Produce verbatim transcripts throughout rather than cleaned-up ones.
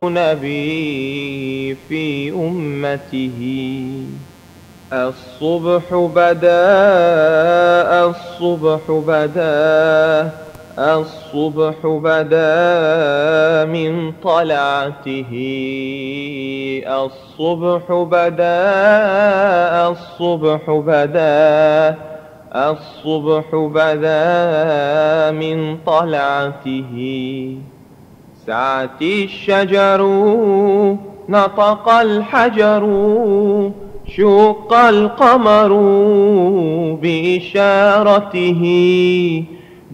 النبي في أمته. الصبح بدا، الصبح بدا، الصبح بدا من طلعته. الصبح بدا، الصبح بدا، الصبح بدا من طلعته. سعت الشجر، نطق الحجر، شق القمر بإشارته.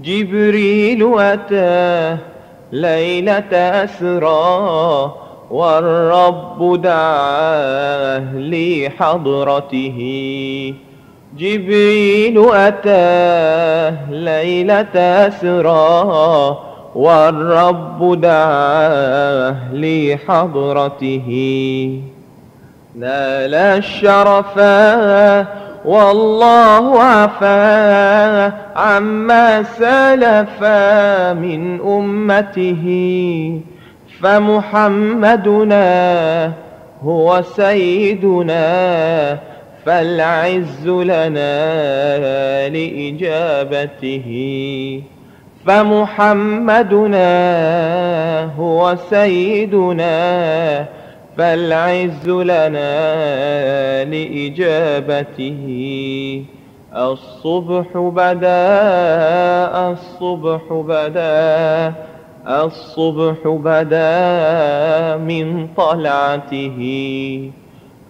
جبريل أتى ليلة أسرى، والرب دعاه لحضرته. جبريل أتاه ليلة أسرى، والرب دعاه لحضرته. نال الشرفا والله عفا عما سلفا من أمته. فمحمدنا هو سيدنا، فالعز لنا لإجابته. فمحمدنا هو سيدنا، فالعز لنا لإجابته. الصبح بدا، الصبح بدا، الصبح بدا من طلعته.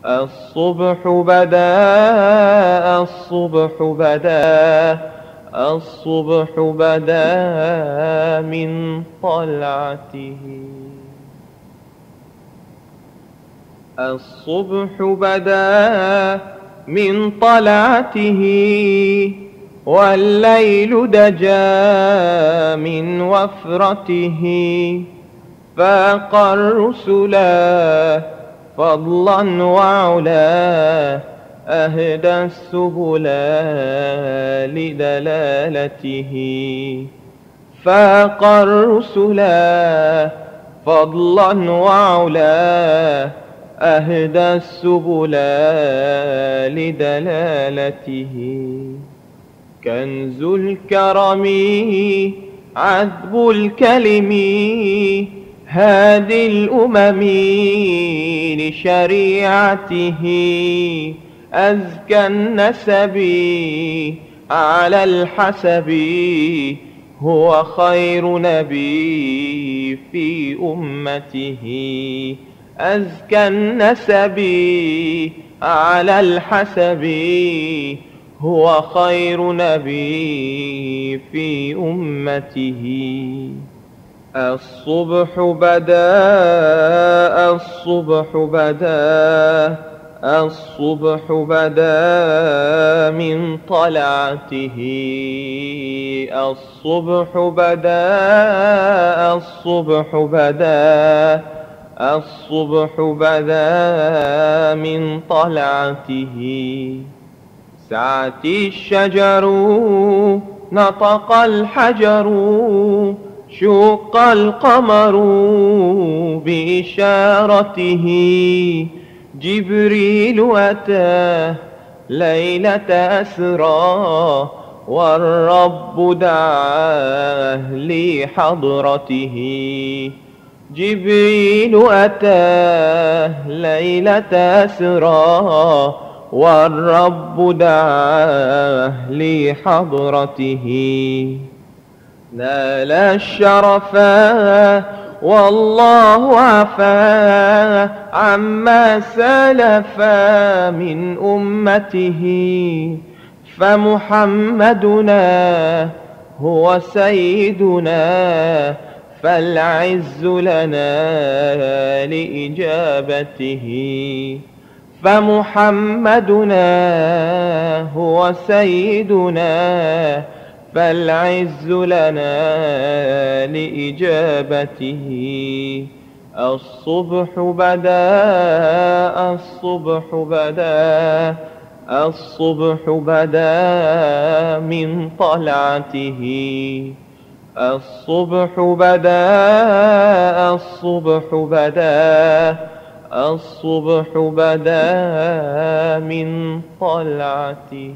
الصبح بدا، الصبح بدا، الصبح بدا من طلعته. الصبح بدا من طلعته، والليل دجا من وفرته. فاق الرسلا فضلا وعلا، أهدى السبلا لدلالته. فاق الرسلا فضلا وعلا، أهدى السبلا لدلالته. كنز الكرم عذب الكلم، هادي الأمم لشريعته. أزكى النسب على الحسب، هو خير نبي في أمته. أزكى النسب على الحسب، هو خير نبي في أمته. الصبح بدا، الصبح بدا، الصبح بدا من طلعته. الصبح بدا، الصبح بدا، الصبح بدا من طلعته. سعت الشجر، نطق الحجر، شق القمر بإشارته. جبريل أتى ليلة أسرى، والرب دعاه لحضرته. جبريل أتاه ليلة أسرى، والرب دعاه لحضرته. نال الشرفا والله عفا عما سلف من أمته. فمحمدنا هو سيدنا، فالعز لنا لإجابته. فمحمدنا هو سيدنا، فالعز لنا لإجابته. الصبح بدا، الصبح بدا، الصبح بدا من طلعته. الصبح بدا، الصبح بدا، الصبح بدا من طلعته.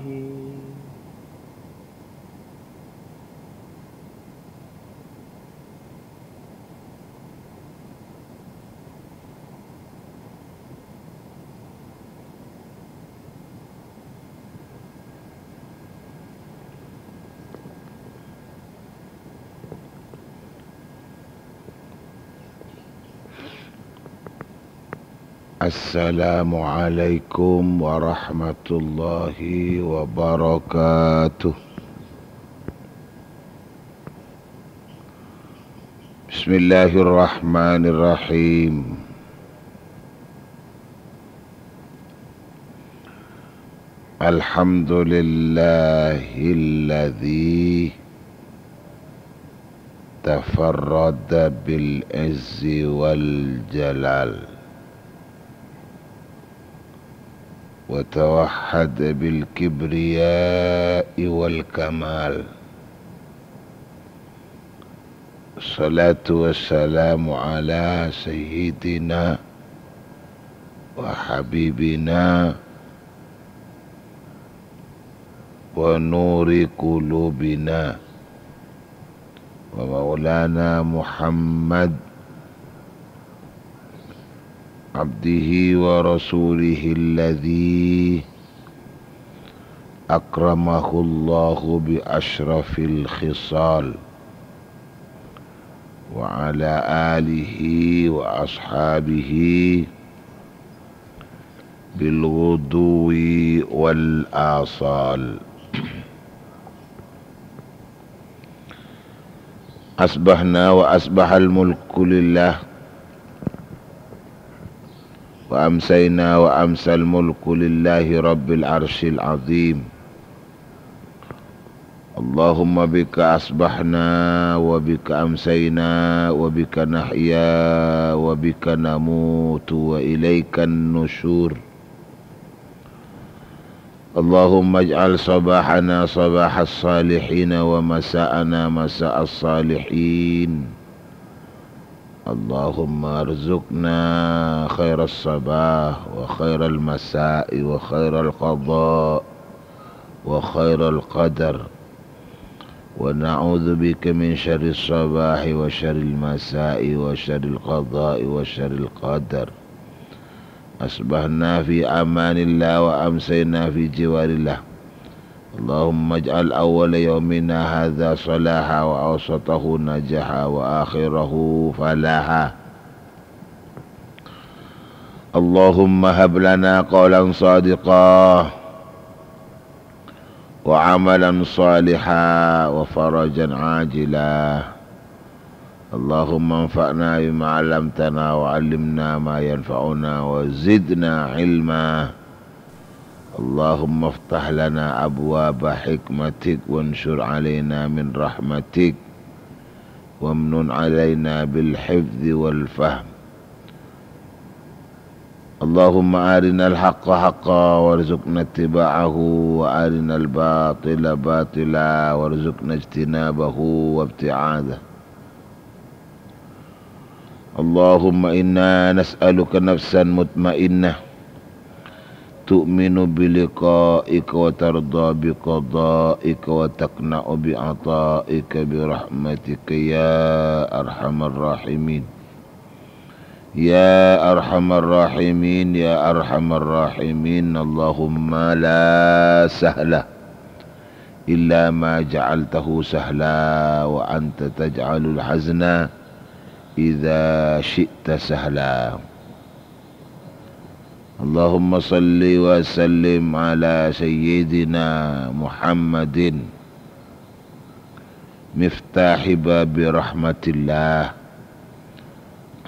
السلام عليكم ورحمة الله وبركاته. بسم الله الرحمن الرحيم. الحمد لله الذي تفرد بالعز والجلال، وتوحد بالكبرياء والكمال. الصلاة والسلام على سيدنا وحبيبنا ونور قلوبنا ومولانا محمد عبده ورسوله الذي أكرمه الله بأشرف الخصال، وعلى آله وأصحابه بالغدو والآصال. أصبحنا وأصبح الملك لله، وأمسينا وأمسى الملك لله رب العرش العظيم. اللهم بك أصبحنا وبك أمسينا وبك نحيا وبك نموت وإليك النشور. اللهم اجعل صباحنا صباح الصالحين ومساءنا مساء الصالحين. اللهم ارزقنا خير الصباح وخير المساء وخير القضاء وخير القدر، ونعوذ بك من شر الصباح وشر المساء وشر القضاء وشر القدر. أصبحنا في أمان الله وأمسينا في جوار الله. اللهم اجعل أول يومنا هذا صلاحا وأوسطه نجاحا وآخره فلاحا. اللهم هب لنا قولا صادقا وعملا صالحا وفرجا عاجلا. اللهم انفعنا بما علمتنا وعلمنا ما ينفعنا وزدنا علما. اللهم افتح لنا أبواب حكمتك وانشر علينا من رحمتك وامنن علينا بالحفظ والفهم. اللهم أرنا الحق حقا وارزقنا اتباعه، وأرنا الباطل باطلا وارزقنا اجتنابه وابتعاده. اللهم إنا نسألك نفسا مطمئنة تؤمن بلقائك وترضى بقضائك وتقنع بعطائك برحمتك يا أرحم الراحمين. يا أرحم الراحمين، يا أرحم الراحمين، اللهم لا سهل إلا ما جعلته سهلا وأنت تجعل الحزن إذا شئت سهلا. اللهم صل وسلم على سيدنا محمد مفتاح باب رحمة الله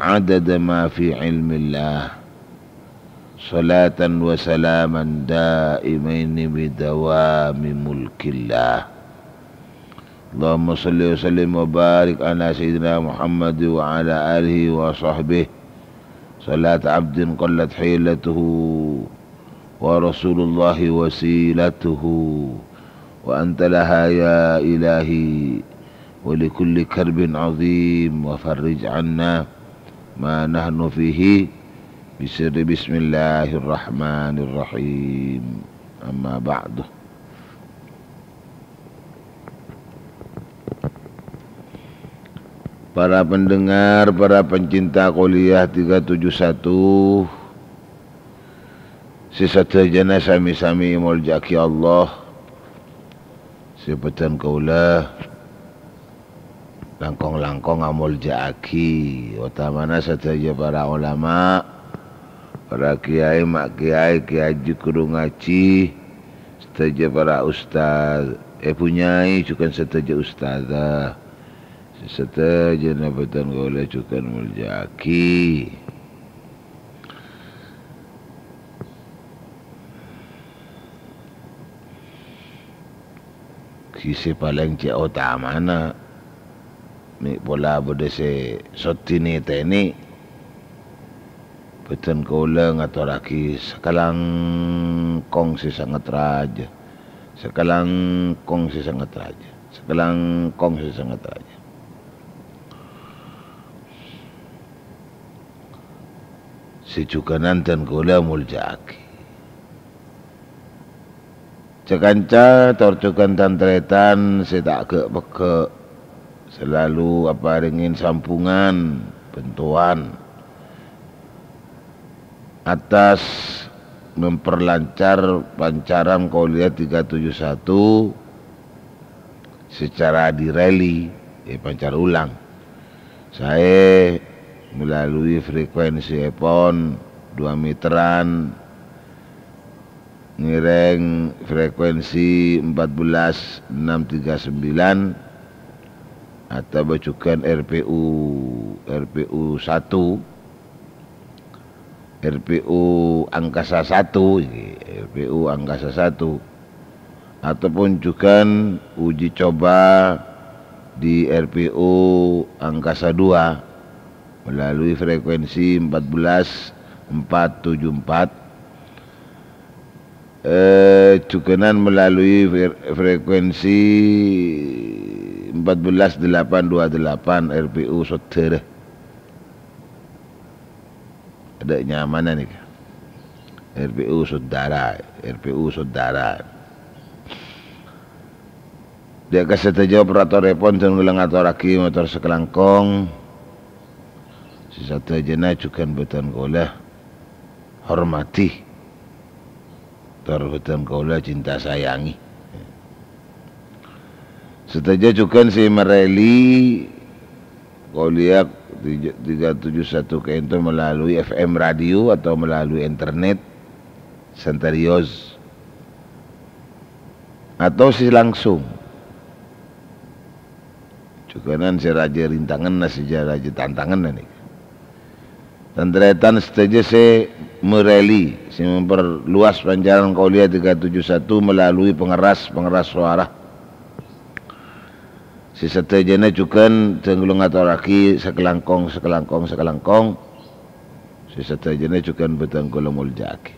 عدد ما في علم الله، صلاة وسلاما دائمين بدوام ملك الله. اللهم صل وسلم وبارك على سيدنا محمد وعلى آله وصحبه صلاة عبد قلت حيلته ورسول الله وسيلته وأنت لها يا إلهي ولكل كرب عظيم وفرج عنا ما نحن فيه بسر بسم الله الرحمن الرحيم. أما بعد. Para pendengar, para pencinta kuliah tiga tujuh satu, sè sadhâjâna sami-sami èmoljâ'aghi Allah. Sè bâdhân kaulâ langkong-langkong amoljâ'aghi, otamana sadhâjâ para ulama, para kiai, ma' kiai, kiai haji, ghuru ngaji, sadhâjâ para ustad, èbhu nyai, jhughân sadhâjâ ustadzah. Sè sadhâjâna bâdhân kaulâ jhughân moljâ'aghi. Ghi sè palèng cè' otamana, mè' pola bâdâ sè sodi nètènè. Bâdhân kaulâ ngatorraghi sakalangkong sè sanget rajâ. Sakalangkong sè sanget rajâ. Sakalangkong sè sanget rajâ. Sè jhughânan dhân kaulâ moljâ'aghi. Ca-kanca tor jhughân tan-tarètan sè ta' ghâ'-pegghâ', salalu aparèngè sambhungan, bhântowan, atas memperlancar pancaran kuliah tiga tujuh satu secara direli, èpancar ulang. Saè melalui frekuensi èpon dua meteran, ngèrèng frekuensi empat belas enam tiga sembilan, atabâ jhughân R P U, R P U satu, R P U Angkasa satu, R P U Angkasa satu, ataupun jhughân uji coba di R P U Angkasa dua melalui frekuensi empat belas empat tujuh empat, eh, jhughânan melalui fre-, frekuensi empat belas delapan dua delapan R P U Sodara. Adâ' nyamana nèka. R P U Sodara, R P U Sodara. Dâ' ka sadhâjâ operatorèpon dhân kaulâ ngatorraghi mator sakalangkong. Sè sadhâjâna jhughân bâdhân kaulâ hormadhi. Tor bâdhân kaulâ cinta sayangi. Sadhâjâ jhughân sè marèli kuliah tiga tujuh satu kaènto melalui F M radio atau melalui internet, Santarios, atau sè langsung. Jhughânan sè rajâ rintanganna, sè rajâ tantanganna nèka. Tan-tarètan sadhâjâ sè marèli, sè memperluas pancaran kuliah tiga tujuh satu melalui pengeras-pengeras suara. Sè sadhâjâna jhughân dhân kaulâ ngatorraghi sakalangkong, sakalangkong, sakalangkong. Sè sadhâjâna jhughân bâdhân kaulâ moljâ'aghi.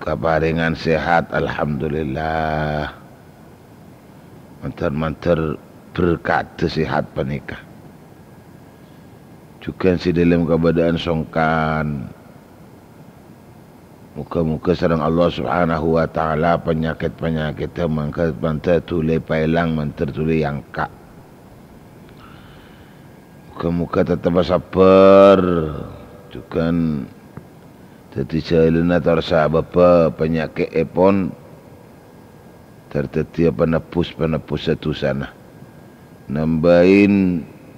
Kaparèngan sehat, alhamdulillah. Mandhâr-mandhâr berkadhâ sehat panèka. Jhughân sè dâlem kabâdâ'ân songkan. Moghâ-moghâ sareng Allah Subhanahu wa Ta'ala panyakèt-panyakèddhâ mangkèn mandhâr dhuli paèlang, mandhâr dhuli èangka'. Moghâ-moghâ tetep sabbhâr, jhughân dhâddhi jhâlânna tor sabâbbhâ panyakè'èpon, tor dhâddhiyâ penebbhus-penebbhussa dhusana, nambâi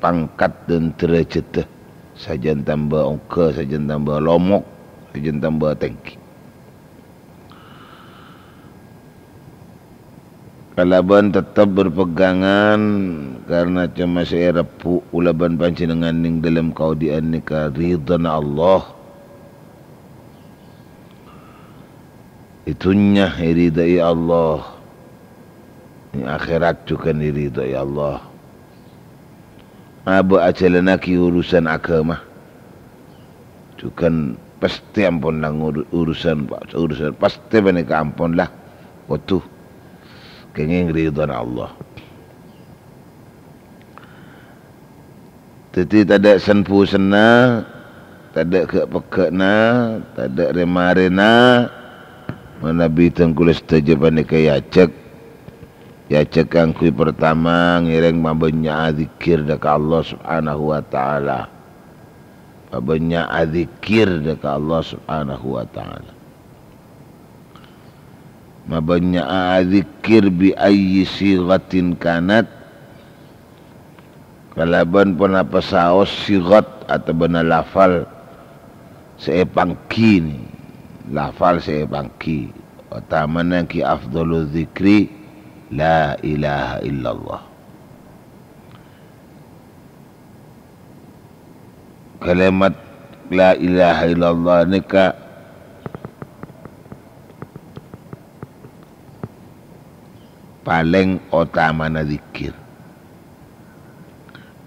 pangkat dan dârâjhâddhâ, sajân tamba ongghâ, sajân tamba lomok, sajân tamba tèngghi. Kalabân tettep berpegangan, karna coma sè èrebbhu' kaulâ bân panjhennengngan neng dâlem kaodi'ân nèka ridhâna Allah. È dhunnya èridhâi Allah, è akhèrat jhughân èridhâi Allah. Abâ' ajhâlânnaghi urusan aghâma, jhughân pastè ampon la nguru-, urusan, urusan pastè panèka ampon la kodhu kèngèng ridhana Allah. Dhâddhi tadâ' sen-busenna, tadâ' ghâ'-pegghâ'na, tadâ' rè-marèna, manabi dhân kaulâ sadhâjâ panèka èajhâk, èajhâk kaangghuy partama ngèrèng mabânnya'a dzikir dâ' ka Allah Subhanahu wa Ta'ala. Pabânnya'a dzikir dâ' ka Allah Subhanahu wa Ta'ala. Mabânnya'a dzikir bi ayyi sighatin kanat, kalabân ponapa saos sighat otabâna lafal sè èpangghi, lafal sè èpangghi. Otamana ghi afdhalul dzikri la ilaha illallah. Kalimat la ilaha illallah nèka palèng otamana dzikir.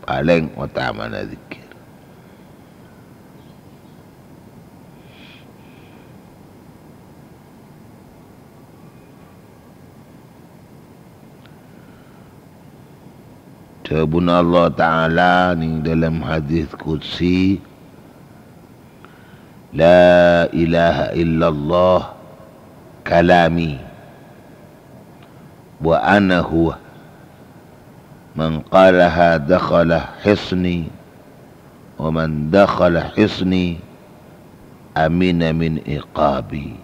Palèng otamana dzikir. Dhâbuna Allah Ta'ala neng dâlem hadits qudsi, "La ilaha illallah kalami, wa ana huwa. Man qalaha dakhala hisni, wa man dakhala hisni amina min iqabi."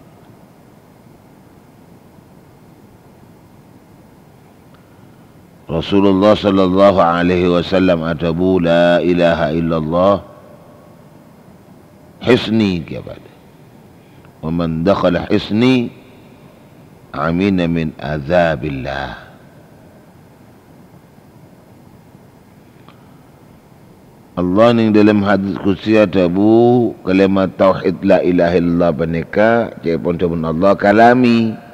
Rasulullah sallallahu alaihi wasallam adhâbu, "La ilaha illallah hisni," kèya padâ. "Wa man dakhala hisni amina min adzabillah." Allah neng dâlem hadits qudsi adhâbu, kalimat tauhid la ilaha illallah panèka, ca'èpon dhâbuna Allah, "Kalami."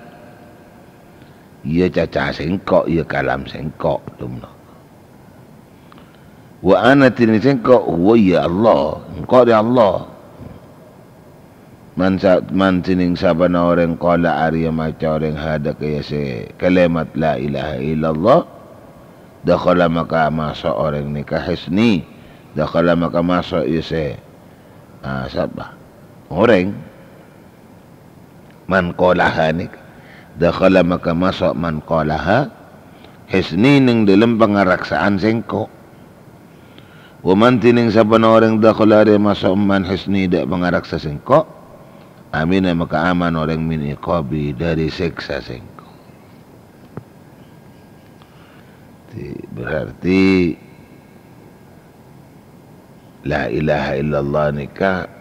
Iyâ caca sèngko', iyâ kalam sèngko', dhâbuna. "Wa ana," dhinèng sèngko', "huwa," iyâ Allah, engko' rè Allah. Man sa-, man dhinèng sabâna orèng qala arèya maca orèng hadâ kèya sè kalimat la ilaha illallah, dakhala maka maso' orèng nèka hisni, dakhala maka maso' iyâ sè, ah, sapa? Orèng. Man qalaha nèka. Dakhala maka maso' man qalaha hisni neng dâlem pangaraksaan sèngko'. Wa man dhinèng sabâna orèng dakhala arèya maso' man hisni dâ' pangaraksa sèngko', amina maka aman orèng min iqabi dâri sèksa sèngko'. Di-, berarti la ilaha illallah nèka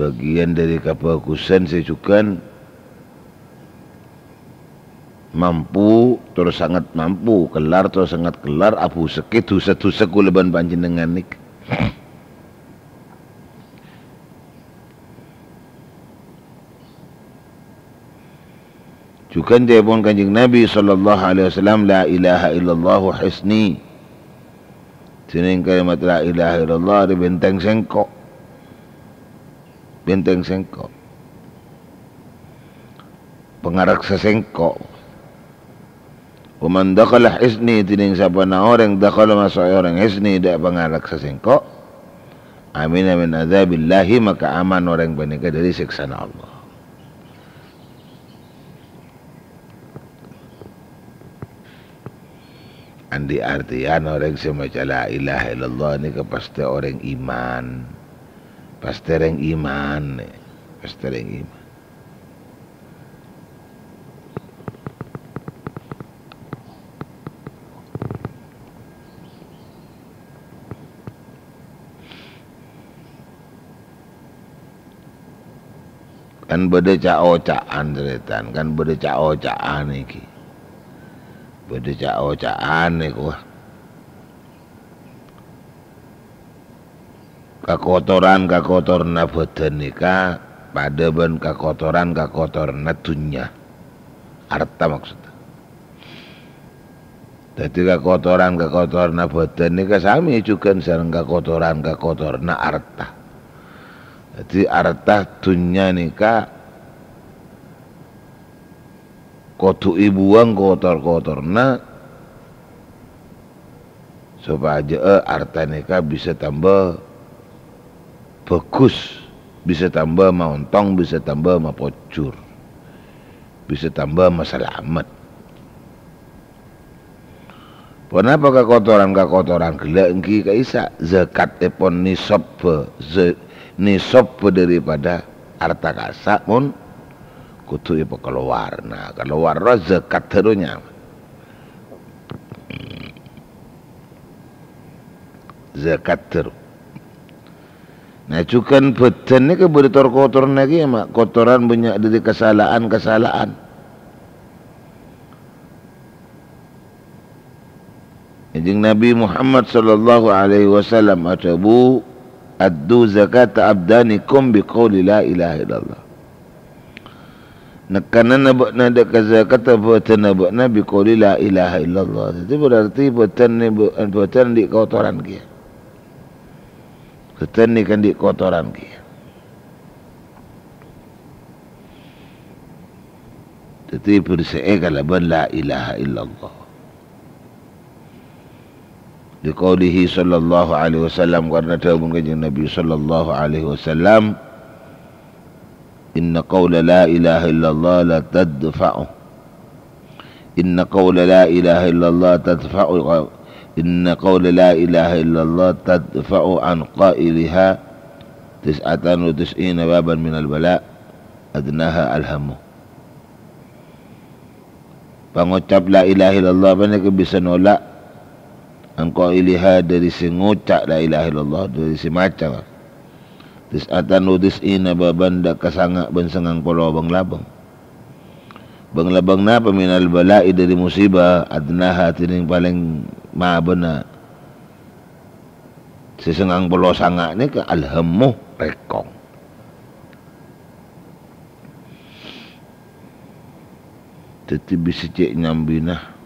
bâgiyân dâri kabhâghusân sè jhughân mampu, terros sanget mampu, kellar terros sanget kellar, abhusèkkè dhusa-dhusa kaulâ bân panjhennengngan nèka. Jhughân ca'èpon Kanjeng Nabi sallallahu alaihi wasallam, "La ilaha illallah hisni." Dhinèng kalimat la ilaha illallah arèya benteng sèngko'. Benteng sèngko'. Pangaraksa sèngko'. "Wa man dakhala hisni," dhinèng sabâna orèng dakhala maso' orèng hisni dâ' pangaraksa sèngko'. Amina min adzabillahi, maka aman orèng panèka dâri sèksana Allah. Andi' artèyan orèng sè maca la ilaha illallah nèka pastè orèng iman. Pastè orèng iman, pastè orèng iman. Kan bâdâ ca'-oca'an, tarètan, kan bâdâ ca'-oca'an iki. Bâdâ ca'-oca'an nèko. Kakotoran-kakotoranna bhâdhân nèka padâ bân kakotoran-kakotoranna dhunnya. Arta maksodda. Dhâddhi, kakotoran-kakotoranna bhâdhân nèka samè jhughân sareng kakotoran-kakotoranna arta. Dhâddhi, arta dhunnya nèka kodhu èbuwâng kotor-kotorna, sopajâ'â arta nèka bisa tamba bhâghus, bisa tamba maontong, bisa tamba mapojhur, bisa tamba masalamet. Ponapa kakotoran-kakotoran ghellâ' èngghi ka'issa'? Zakatèpon nisab, ze-, nisab daripada arta kassa' mon kodhu èpakalowar. Nah, kalowar rowa zakat dhâru nyamana. Zakat dhâru. Nah, jhughân bhâdhân nèka bâdâ tor-kotorna kèya, ma', kotoran bânnya' dâri kasala'an-kasala'an. Kanjeng Nabi Muhammad sallallahu alaihi wasallam adhâbu, "Addu zakata abdanikum biqauli la ilaha illallah." Nekkanana bâ'na dâ' ka zakadhâ bhâdhânna bâ'na biqauli la ilaha illallah. Dhâddhi, berarti bhâdhânna bâ-, bhâdhân andi' kotoran kèya. Bhâdhân nèka andi' kotoran kèya. Dhâddhi, bersè'è kalabân la ilaha illallah. Liqaulihi sallallahu alaihi wasallam, karna dhâbuna Kanjeng Nabi sallallahu alaihi wasallam, "Inna qaula la ilaha illallah la tadfa'u. Inna qaula la ilaha illallah tadfa'u. Inna qaula la ilaha illallah tadfa'u an qailiha tis'atan wa tis'ina baban minal bala, adnaha alhamu." Pangocap la ilaha illallah panèka bisa nolak an qailiha, dâri sè ngoca' la ilaha illallah, dâri sè maca. Tis'atan wa tis'ina baban, dâ' ka sanga' bân sangang polo bâng-labâng. Bâng-labâng napa? Minal bala'i, dâri musibâ, adnaha, dhinèng palèng mabâna. Sè sangang polo sanga' nèka alhammu, rèkong. Dhâddhi bisa cè' nyambina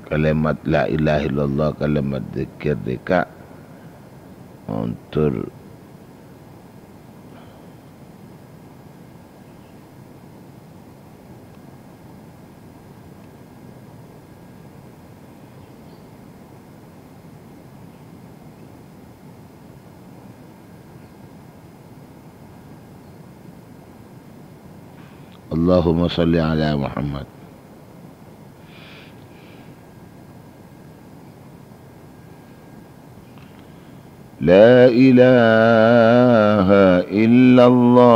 kalèmat la ilaha illallah, kalèmat dzikir nèka mondur. Allahumma shalli ala Muhammad. La ilaha illallah.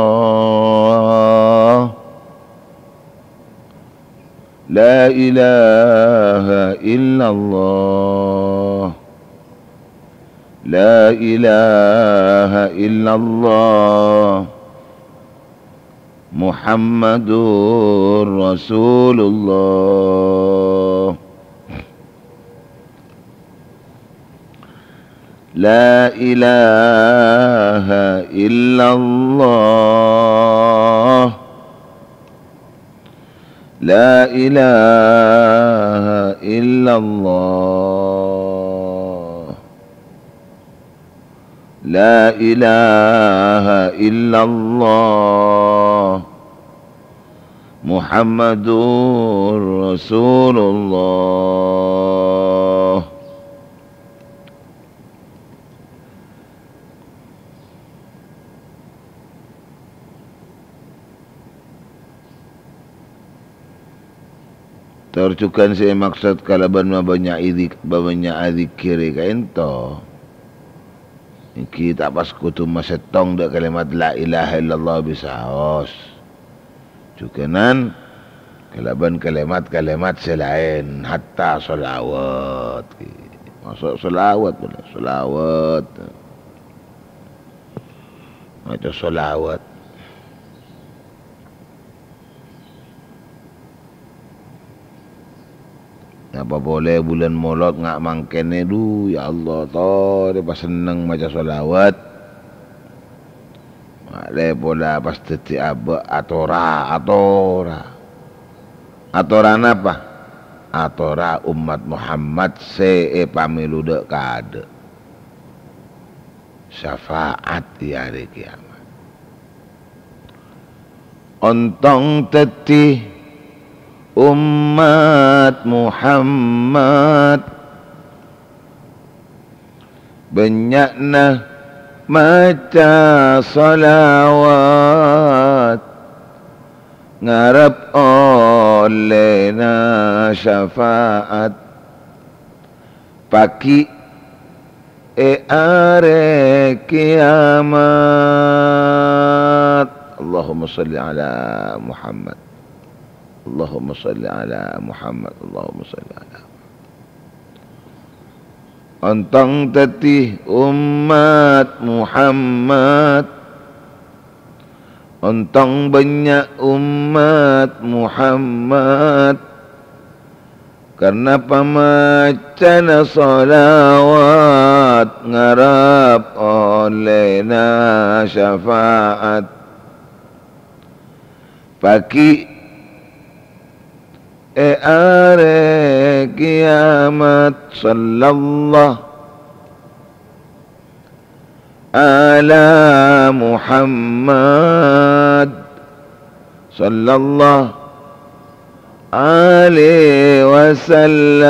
La ilaha illallah. La ilaha illallah. Muhammadur Rasulullah. La ilaha illallah. La ilaha illallah. La ilaha illallah. Muhammadur Rasulullah. Tor jhughân sè èmaksod kalabân mabânnya' idik-, mabânnya' adzikkèrè kaènto. Èngghi ta' pas kodhu masèttong dâ' kalèmat la ilaha illallah bisaos. Jhughânan kalabân kalèmat-kalèmat sè laèn, hatta shalawat. Maso' shalawat, shalawat. Maca shalawat. Napa polè bulân Molod nga' mangkènè, dhu, ya Allah, torè pas senneng maca shalawat. Ma'lè pola pas dhâddhi abâ', atora, atora. Atora napa? Atora ommat Muhammad sè èpamèlo dâ' kaadâ'. syafaat è arè kiamat. Ontong dhâddhi ommat Muhammad, bânnya'na maca shalawat, ngarep ollèna syafaat. Paghi' è arè kiamat. Allahumma shalli ala Muhammad. Allahumma shalli ala Muhammad. Allahumma shalli ala Muhammad. Ontong dhâddhi ommat Muhammad. Ontong bânnya' ommat Muhammad. Karna pamacana shalawat ngarep ollèna syafaat. Paghi' è arè kiamat. Shallallahu ala Muhammad. Shallallahu alaihi wasallam.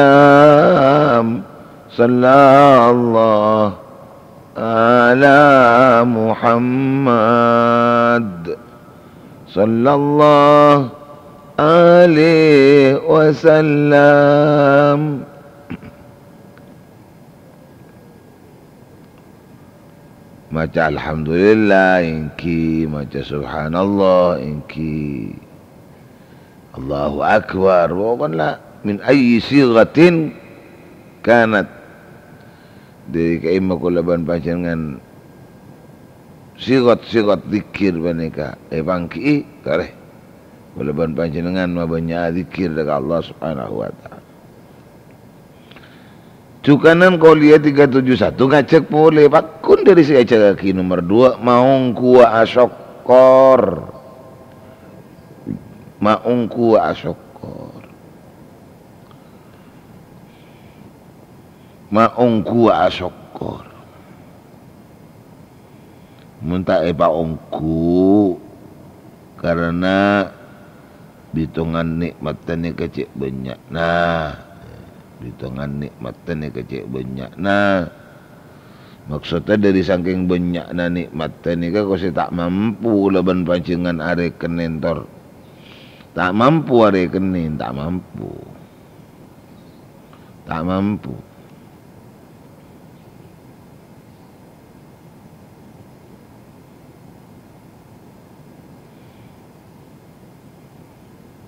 Shallallahu ala Muhammad. Shallallahu alaihi wasallam. Maca alhamdulillah èngghi, maca subhanallah èngghi. Allahu akbar. Pokokna min ayyi sighatin kanat. Dhâri ka'imma kaulâ bân panjhennengngan sighat-sighat dzikir panèka èpangghi'i, torè kaulâ bân panjhennengngan mabânnya'a dzikir dâ' ka Allah Subhanahu wa Ta'ala. Jukanan Koliyah tiga tujuh satu ngajhâk polè, pagghun dhâri sè èajhâghâghi. Nomer dua, maongghuwâ asokkor. Maongghuwâ asokkor. Maongghuwâ asokkor. Mon ta' èpaongghu, karna bitongan nè'matta nèka cè' bânnya'na. Bitongan nè'matta nèka cè' bânnya'na. Maksodda dhâri sakèng bânnya'na nè'matta nèka kosè ta' mampu kaulâ bân panjhennengngan arèken entor. Ta' mampu arèken, ta' mampu. Ta' mampu.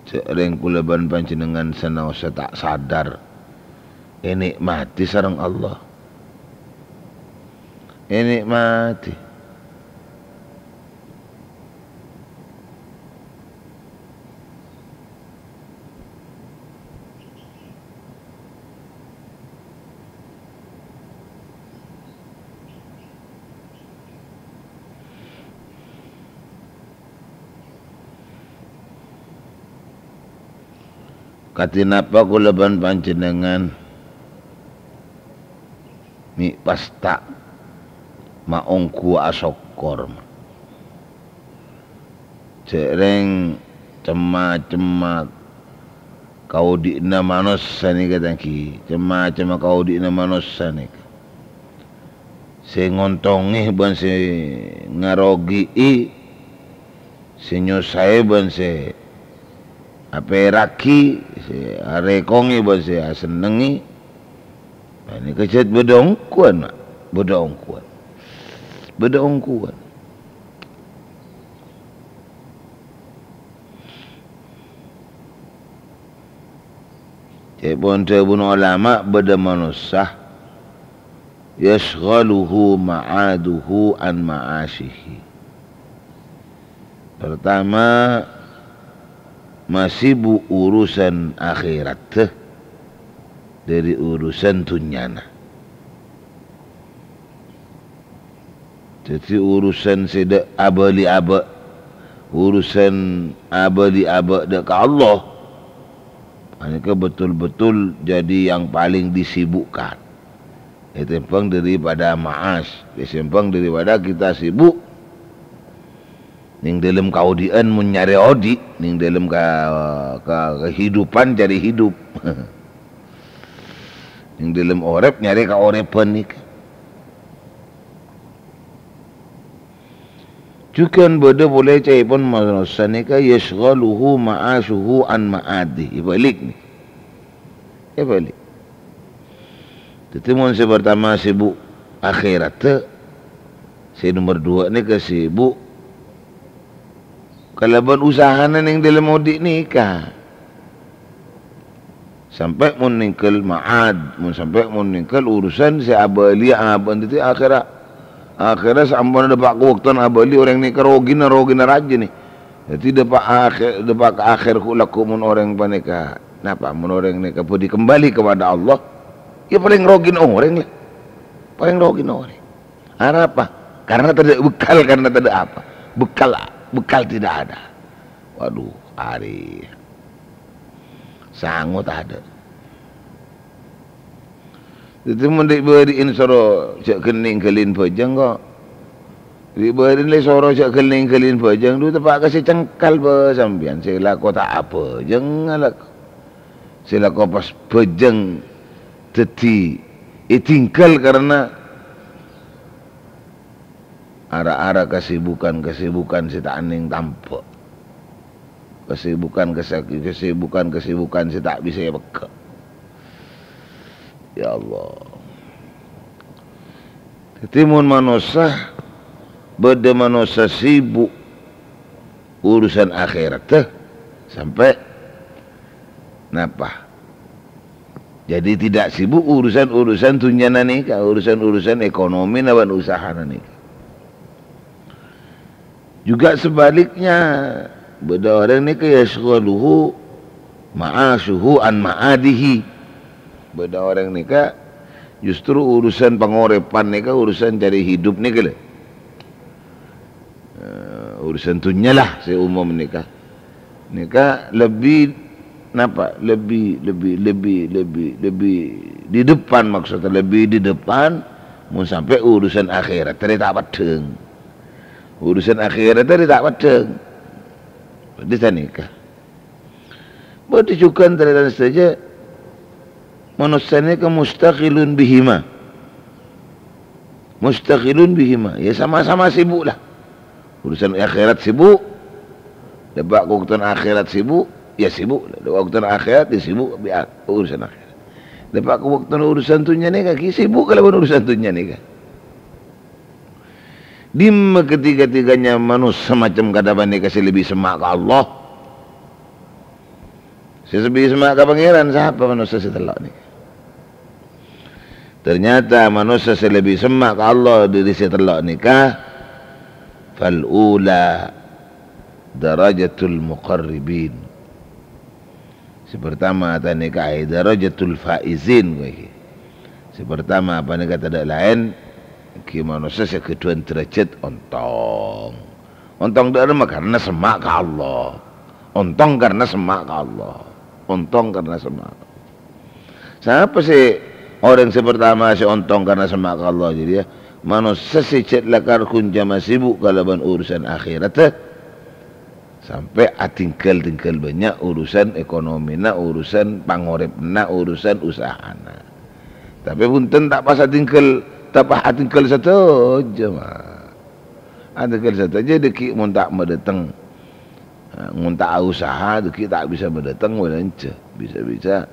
Jhâ' rèng kaulâ bân panjhennengngan sanaossa ta' sadar, ènè'matè sareng Allah. Ènè'matè. Kadhi napa kaulâ bân panjhennengngan mè' pas ta' maongghu asokkor? Jhâ' rèng cem-macemma kaodi'na manossa nèka, tanggi, cem-macemma kaodi'na manossa nèka. Sè ngontongè bân sè ngarogi'i, sè nyosaè bân sè apèraghi, sè arèkongè bân sè asennengngè. Nah, nèka jhât bâdâ ongghuwân, Ma'. Bâdâ ongghuwân. Bâdâ ongghuwân. Ca'èpon dhâbuna ulama, bâdâ manossa, "Yasyghaluhu ma'aduhu an ma'asyihi." Pertama, masibu urusan akhèratta dhâri urusan dhunnyana. Dhâddhi, urusan sè dâ' abâli abâ', urusan abâli abâ' dâ' ka Allah, panèka betul-betul jadi yang paling disibukkan. Ètèmbhâng daripada ma'ash, ètèmbhâng daripada kita sibuk neng dâlem kaodi'ân mon nyarè odi', neng dâlem ka-, ka-, kahidupan cari hidup. Neng dâlem orèp nyarè kaorèbhân nèka. Jhughân bâdâ polè ca'èpon manossa nèka, "Yasyghaluhu ma'ashuhu an ma'adihi." Èbâlik nèka. Èbâlik. Dhâddhi, mon sè partama sibuk akhèratta, sè nomer duwâ' nèka sibuk kalabân usahana neng dâlem odi' nèka. Sampè' mon nèngghâl ma'ad, mon sampè' mon nèngghâl urusan sè abâliyâ abâ'na dhâddhi akhèra-, akhèra saamponna dâpa' ka bâktowan abâli orèng nèka rogina, rogina rajâ nè. Dhâddhi dâpa' akhè-, dâpa' ka akhèr ghu'-, lagghu' mon orèng panèka, napa mon orèng nèka bhâdhi kembali kepada Allah, ya palèng rogina orèng la. Palèng rogina orèng. Arapa? Karena tadâ' bekal, karena tadâ' apa? Bekal, bekal tidak ada. Waduh, arè. Sango tadâ'. Dhâddhi mon ri'-bâri'na soro jhâ' ghellâ' nèngghâlin bhâjâng ko'. Ri'-bâri'na lè soro jhâ' ghellâ' nèngghâlin bhâjâng, dhu teppa' ka sè cengkal bâ sampèyan, sè lako ta' abhâjâng alako. Sè lako pas bhâjâng dhâddhi ètinggal karena Ara-ara kasibukan-kasibukan sè ta' nèng tamba'. Kasibukan kasa-, kasibukan-kasibukan sè ta' bisa èpegghâ'. Ya Allah. Dhâddhi, mon manossa, bâdâ manossa sibuk urusan akhèratta, sampè' napa? Jadi, tidak sibuk urusan-urusan dhunnyana nèka, urusan-urusan ekonomi napa usahana nèka. Juga sebaliknya, bâdâ orèng nèka yasyghaluhu ma'asyuhu an ma'adihi. Bâdâ orèng nèka justru urusan pangorèpan nèka, urusan cari hidup nèka lho. Eh, urusan dhunnya lah sè umum nèka. Nèka lebbi, napa? Lebbi, lebbi, lebbi, lebbi, lebbi di depan, maksudnya lebbi di depan, mon sampè' urusan akhèrat tadi ta' peddhâng. Urusan akhèrat tadi ta' peddhâng. Berarti sanèka. Bâdâ jhughân, tarètan sadhâjâ, manossa nèka mustaghilun bihima. Mustaghilun bihima. Ya, sama-sama sibuk lah. Urusan akhèrat sibuk. Dâpa' ka bâktowan akhèrat sibuk, ya sibuk. Dâpa' ka bâktowan akhèrat, ya sibuk bi' a-, urusan akhèrat. Dâpa' ka bâktowan urusan dhunnya nèka, ghi sibuk kalabân urusan dhunnya nèka. Dimma ketiga-tiganya manossa macem kadhâ' panèka sè lebbi semma' ka Allah? Sè lebbi semma' ka Pangèran, sapa manossa sè tello' nèka? Ternyata manossa sè lebbi semma' ka Allah dâri sè tello' nèka, fal ula darajatul muqarribin. Sè partama panèka darajatul faizin, kowe. Sè partama panèka tadâ' laèn, ghi manossa sè ghâdhuwân derajat ontong. Ontong dâ' remma karena semma' ka Allah. Ontong karena semma' ka Allah. Ontong karena semma'. Sapa sè orèng sè partama sè ontong karena semma' ka Allah? Jadi, ya, manossa sè jhât lakar ghun coma sibuk kalabân urusan akhèratta. Sampè' atinggal-tinggal bânnya' urusan ekonomina, urusan pangorèpna, urusan usahana. Tapè bhunten, ta' pas atinggal, ta' pas atinggal sadhâjâ, ma. Atinggal sadhâjâ, dâgghi' mon ta' madâteng, mon ta' usaha, dâgghi' ta' bisa madâteng, bâlânjhâ. Bisa-bisa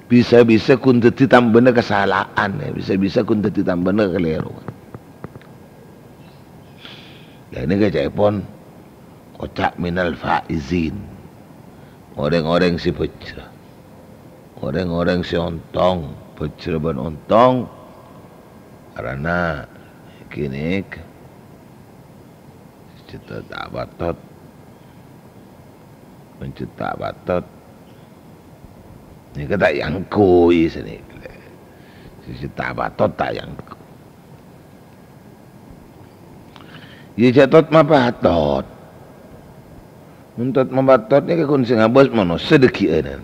Bisa-bisa ghun dhâddhi tambâna kasala'an, ya. Bisa-bisa ghun dhâddhi tambâna kalèrowan. Lah, ini kaca'èpon oca' minal faizin. Orèng-orèng sè bhâjrâ. Orèng-orèng sè ontong, bhâjrâ bân ontong. Karana ghi nèka. Cè' ta' patot. Mon cè' ta' patot. Nèka ta' èangghuy sanèka. Cè' ta' patot ta' èangghuy. Iyâ, jhâ' tot mapatot. Mon tot mapatot nèka ghun sè ngabâs manossa dhâggi'ân.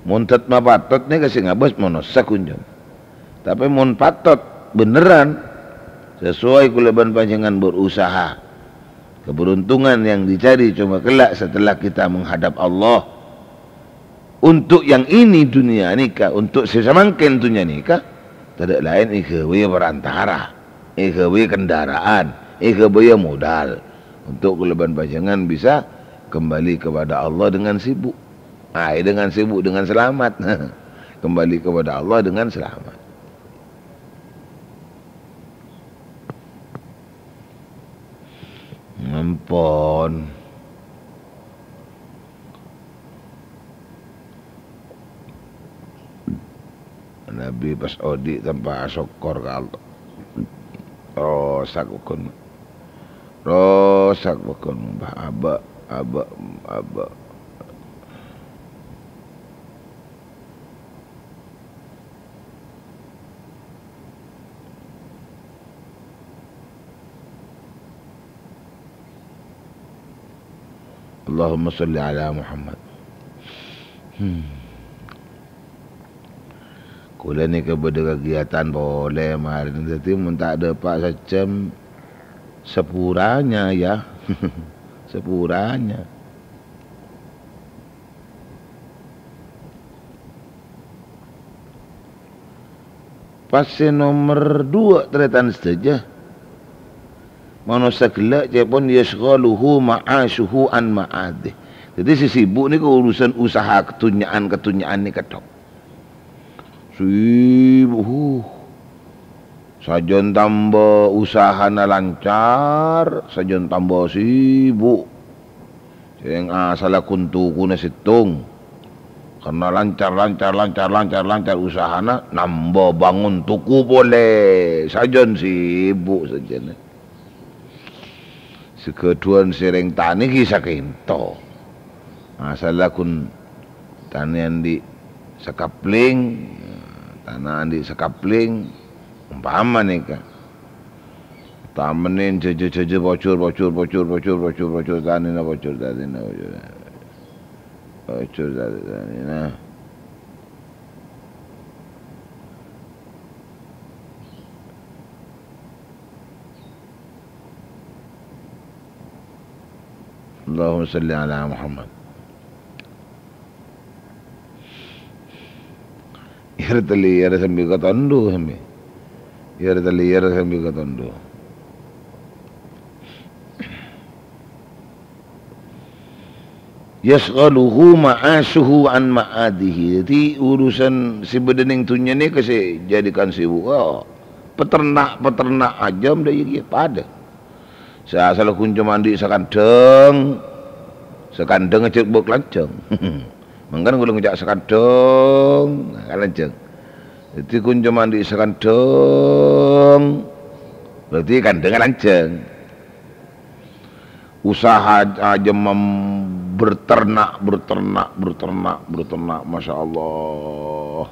Mon tot mapatot nèka sè ngabâs manossa ghun, Jhân. Tapè mon patot bhenderrân, sesuai kaulâ bân panjhennengngan berusaha. Keberuntungan yang dicari cuma kelak setelah kita menghadap Allah. Untuk yang ini dunia nèka, untuk sè samangkèn dunnya nèka, tadâ' laèn èghâbây perantara, èghâbây kendaraan, èghâbây modal. Untuk kaulâ bân panjhennengngan bisa kembali kepada Allah dengan sibuk. Ah, dengan sibuk, dengan selamat. Kembali kepada Allah dengan selamat. Ampon. Nabi pas odi' tanpa asokkor ka Allah. Rosak pokon. Rosak pokon. Bah, abâ', abâ', abâ'. Allahumma shalli ala Muhammad. Hmm. Kaulâ nèka bâdâ kagiatan polè marèna, dhâddhi mon ta' dâpa' sajjhâm, sapuranya, ya. Sapuranya. Pas sè nomer dua, tarètan sadhâjâ. Manossa ghellâ' ca'èpon, "Yasyghaluhu ma'asyuhu an ma'adih." Dhâddhi sè sibuk nèko urusan usaha kadhunnya'an-kadhunnya'an nèka tok. Sibuk, huh. Sajân tamba usahana lancar, sajân tamba sibuk. Sèng asalla ghun tokona sèttong. Karna lancar, lancar, lancar, lancar, lancar usahana, namba bangun toko polè. Sajân sibuk sajân. Sè ghâdhuwân sè rèng tanè ghi' sakènto. Asalla ghun tanè andi' sakapling, tana andi' sakapling, ompama nèka. Tamennèn jhâjâ-jhâjâ pojhur, pojhur, pojhur, tanèna pojhur, tanèna pojhur. Pojhur, tanèna. Allahumma shalli ala Muhammad. Yâ tellèr sambi katondo sambi. Yâ tellèr sambi katondo. Yasghaluhu ma'asyuhu an ma'adihi. Dhâddhi, urusan sè bâdâ neng dhunnya nèka sè jhâdikan sibuk. Oh, peternak-peternak ajâm dâ' iyâ kèya padâ. Sè asalla ghun coma andi' sakandhâng, sakandhâng ajâ' bâk lanjhâng. Mangkana kaulâ ngoca' sakandhâng, nah, kan lanjhâng. Dhâddhi ghun coma andi' sakandhâng, berarti kandhângnga lanjhâng. Usaha ajâm berternak, berternak, berternak, berternak, masya Allah.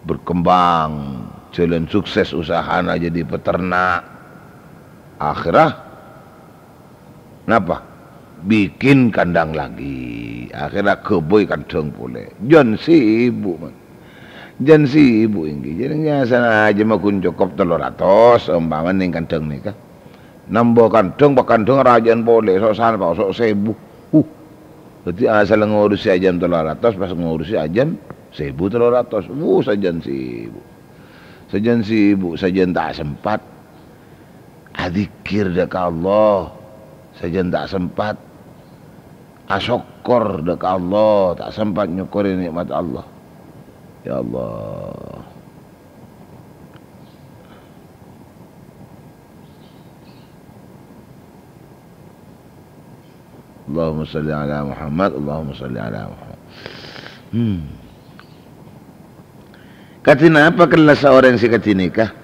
Berkembang, jalan sukses usahana jadi peternak. Akhirnya, napa? Bikin kandang lagi. Akhirnya ghâbây kandhâng polè. Jân sibuk, man. Jân sibuk èngghi. Jhâ' nèng nyasana ajâm ghun cokop tello ratos, ompama neng kandhâng nèka. Nambâ kandhâng, pakandhâng rajâ'ân polè, sok sanèka, sok sèbu. Huh. Dhâddhi asal ngurusè ajâm tello ratos, pas ngurusè ajâm sèbu tello ratos. Wuh, sajân sibuk. Sajân sibuk, sajân ta' sempat. Adzikir dâ' ka Allah. Sajân ta' sempat. Asokkor dâ' ka Allah, ta' sempat nyokkorè nè'mat Allah. Ya Allah. Allahumma shalli ala Muhammad, Allahumma shalli ala Muhammad. Hmm. Kadhi napa kellassa orèng sè kadhi nèka?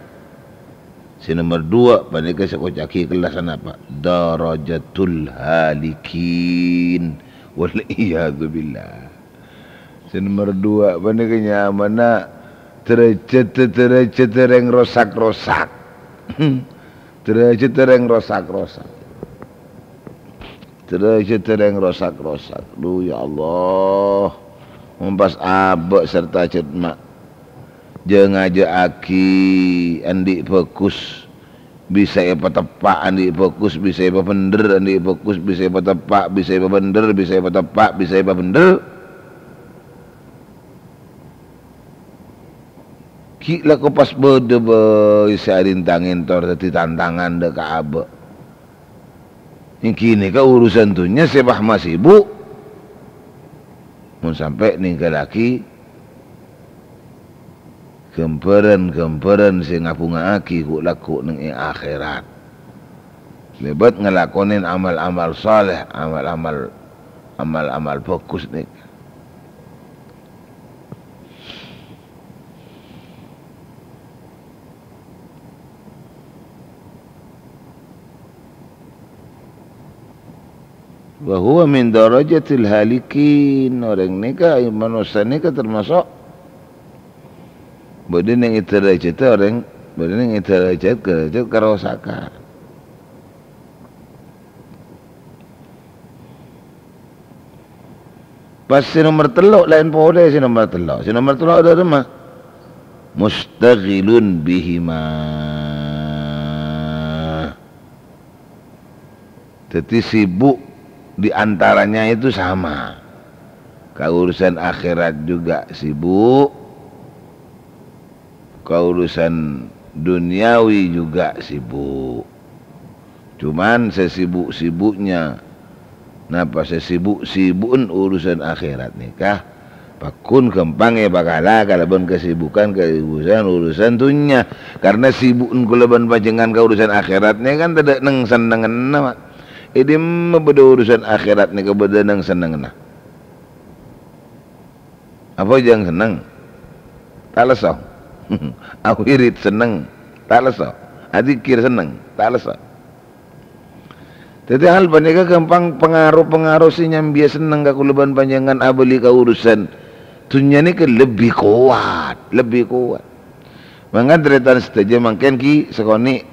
Sè nomer dua panèka sè èkoca'aghi kellassa napa? Darajatul halikin. Wal iyadzu billah. Sè nomer dua panèka nyamana derajat-derajat rèng rosak-rosak. Dârâjhât orèng rosak-rosak. Dârâjhât orèng rosak-rosak. Dhu, ya Allah. Mon pas abâ' sarta jhâtma. Jâ-ngajâ'aghi andi' bhâghus bisa èpateppa', andi' bhâghus bisa èpabhendher, andi' bhâghus bisa èpateppa', bisa èpabhendher, bisa èpateppa', bisa èpabhendher. Ghi' lako pas bâdâ bhâi sè arèntang èntor dhâddhi tantangan dâ' ka abâ'. Ènggi nèka urusan dhunnya sè pas masibu'. Mon sampè' nèngghâllaghi ghâmbhârân-ghâmbhârân sè ngabhunga'aghi ghu'-lagghu' neng è akhèrat. Lèbât ngalakonè amal-amal saleh, amal-amal, amal-amal bhâghus nèka. Wa huwa min darajatil halikin. Orèng nèka, manossa nèka tamaso' bâdâ neng è dârâjhât orèng, bâdâ neng è dârâjhât, dârâjhât karosakan. Pas sè nomer tello' laèn polè sè nomer tello'. Sè nomer tello' dâ' remma? Mustaghilun bihima. Dhâddhi sibuk di antaranya itu sama. Ka urusan akhèrat juga sibuk. Ka urusan duniawi juga sibuk. Cuman sesibuk-sibuknya, napa, sesibuk-sibuken urusan akhèrat nèka, pagghun ghâmpang èpakala kalabân kesibukan ka urusan, urusan dhunnya. Karna sibuken kaulâ bân panjhennengngan ka urusan akhèrat nèka kan tadâ' neng-sennengnganna, Pak. È dimma bâdâ urusan akhèrat nèka bâdâ neng-sennengnganna? Apa jhâng senneng? Ta' lesso. Awirid senneng? Ta' lesso. Adzikir senneng? Ta' lesso. Dhâddhi hal panèka ghâmpang pangaro-pangaro sè nyambiyâ senneng ka kaulâ bân panjhennengngan abâli ka urusan dhunnya nèka lebbi kowat, lebbi kowat. Mangkana tarètan sadhâjâ mangkèn ghi' sakonè'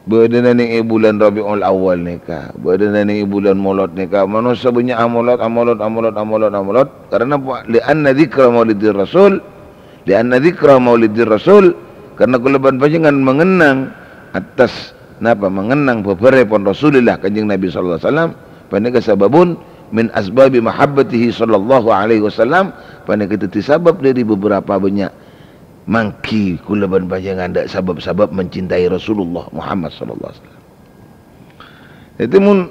Bâdâna neng è bulân Rabiul Awal nèka, bâdâna neng è bulân Molod nèka, manossa bânnya' amolod, amolod, amolod, amolod, amolod. Karna apa? Li'anna dzikra maulidir Rasul, li'anna dzikra maulidir Rasul, karna kaulâ bân panjhennengngan mangennang attas, napa, mangennang bhâbhârèpon Rasulillah Kanjeng Nabi sallallahu alaihi wasallam, panèka sababun min asbabi mahabbatihi sallallahu alaihi wasallam, panèka dhâddhi sabab dâri bhâbhârâpa bânnya' Manggi kaulâ bân panjhennengngan dâ' sabâb-sabâb mencintai Rasulullah Muhammad sallallahu alaihi wasallam. Dhâddhi, mon,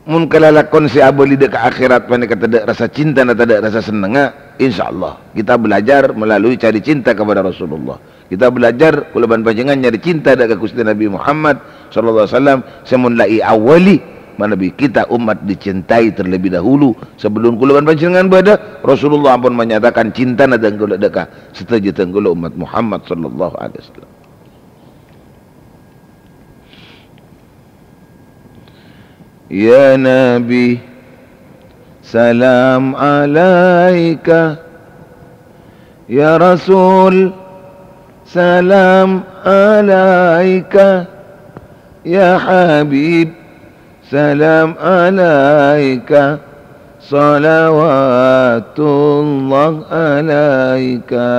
mon kalalakon sè abâli dâ' ka akhèrat panèka tadâ' rasa cintana, tadâ' rasa sennengnga, insyaallah kita belajar melalui cari cinta kepada Rasulullah. Kita belajar, kaulâ bân panjhennengngan nyarè cinta dâ' ka Ghustè Nabbhi Muhammad sallallahu alaihi wasallam, sè mon la èawali manabi kita umat dicintai terlebih dahulu. Sebelum kaulâ bân panjhennengngan bâdâ, Rasulullah ampon menyatakan cintana dâ' kaulâ dâ' ka sadhâjâ dhân kaulâ umat Muhammad sallallahu alaihi wasallam. Ya Nabi, salam alaika. Ya Rasul, salam alaika. Ya Habib, salam alaika. Salawatullah alaika.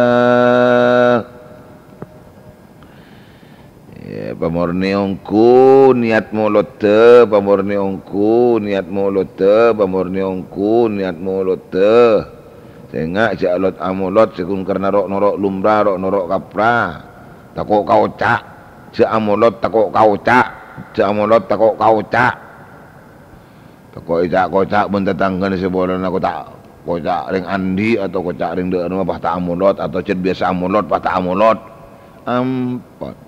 Ya, pamornè ongghu niyat molodda, pamornè ongghu niyat molodda, pamornè ongghu niyat molodda. Sènga' jhâ' lot-amolod sè ghun karna ro'-noro' lumra, ro'-noro' kapra. Tako' kaoca', jhâ' amolod tako' kaoca', jhâ' amolod tako' kaoca'. Tako' èca'-koca' bân tatangghâna sè polana ko' ta' koca' rèng andi' atau koca' rèng dâ'remma pas ta' amolod atau cè' biyasa amolod pas ta' amolod. Ampon.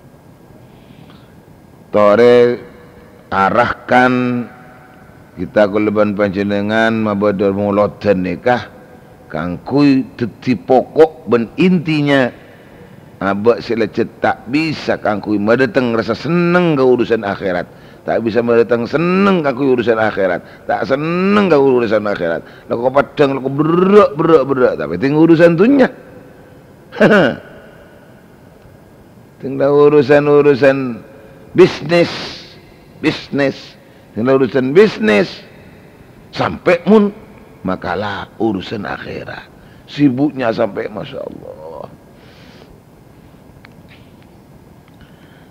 Torè arahkan kita kaulâ bân panjhennengngan mabâdâ molodhân nèka kaangghuy dhâddhi poko' bân intinya Abâ' sè lècèt ta' bisa kaangghuy madâteng rasa senneng ka urusan akhèrat. Ta' bisa madâteng senneng kaangghuy urusan akhèrat. Ta' senneng ka urusan akhèrat. Lako peddhâng, lako berrâ', berrâ', berrâ'. Tapè tèng urusan dhunnya. Sèngla urusan-urusan bisnis, bisnis. Sèngla urusan bisnis. Sampè' mon makala urusan akhèrat. Sibuknya sampè', masya Allah.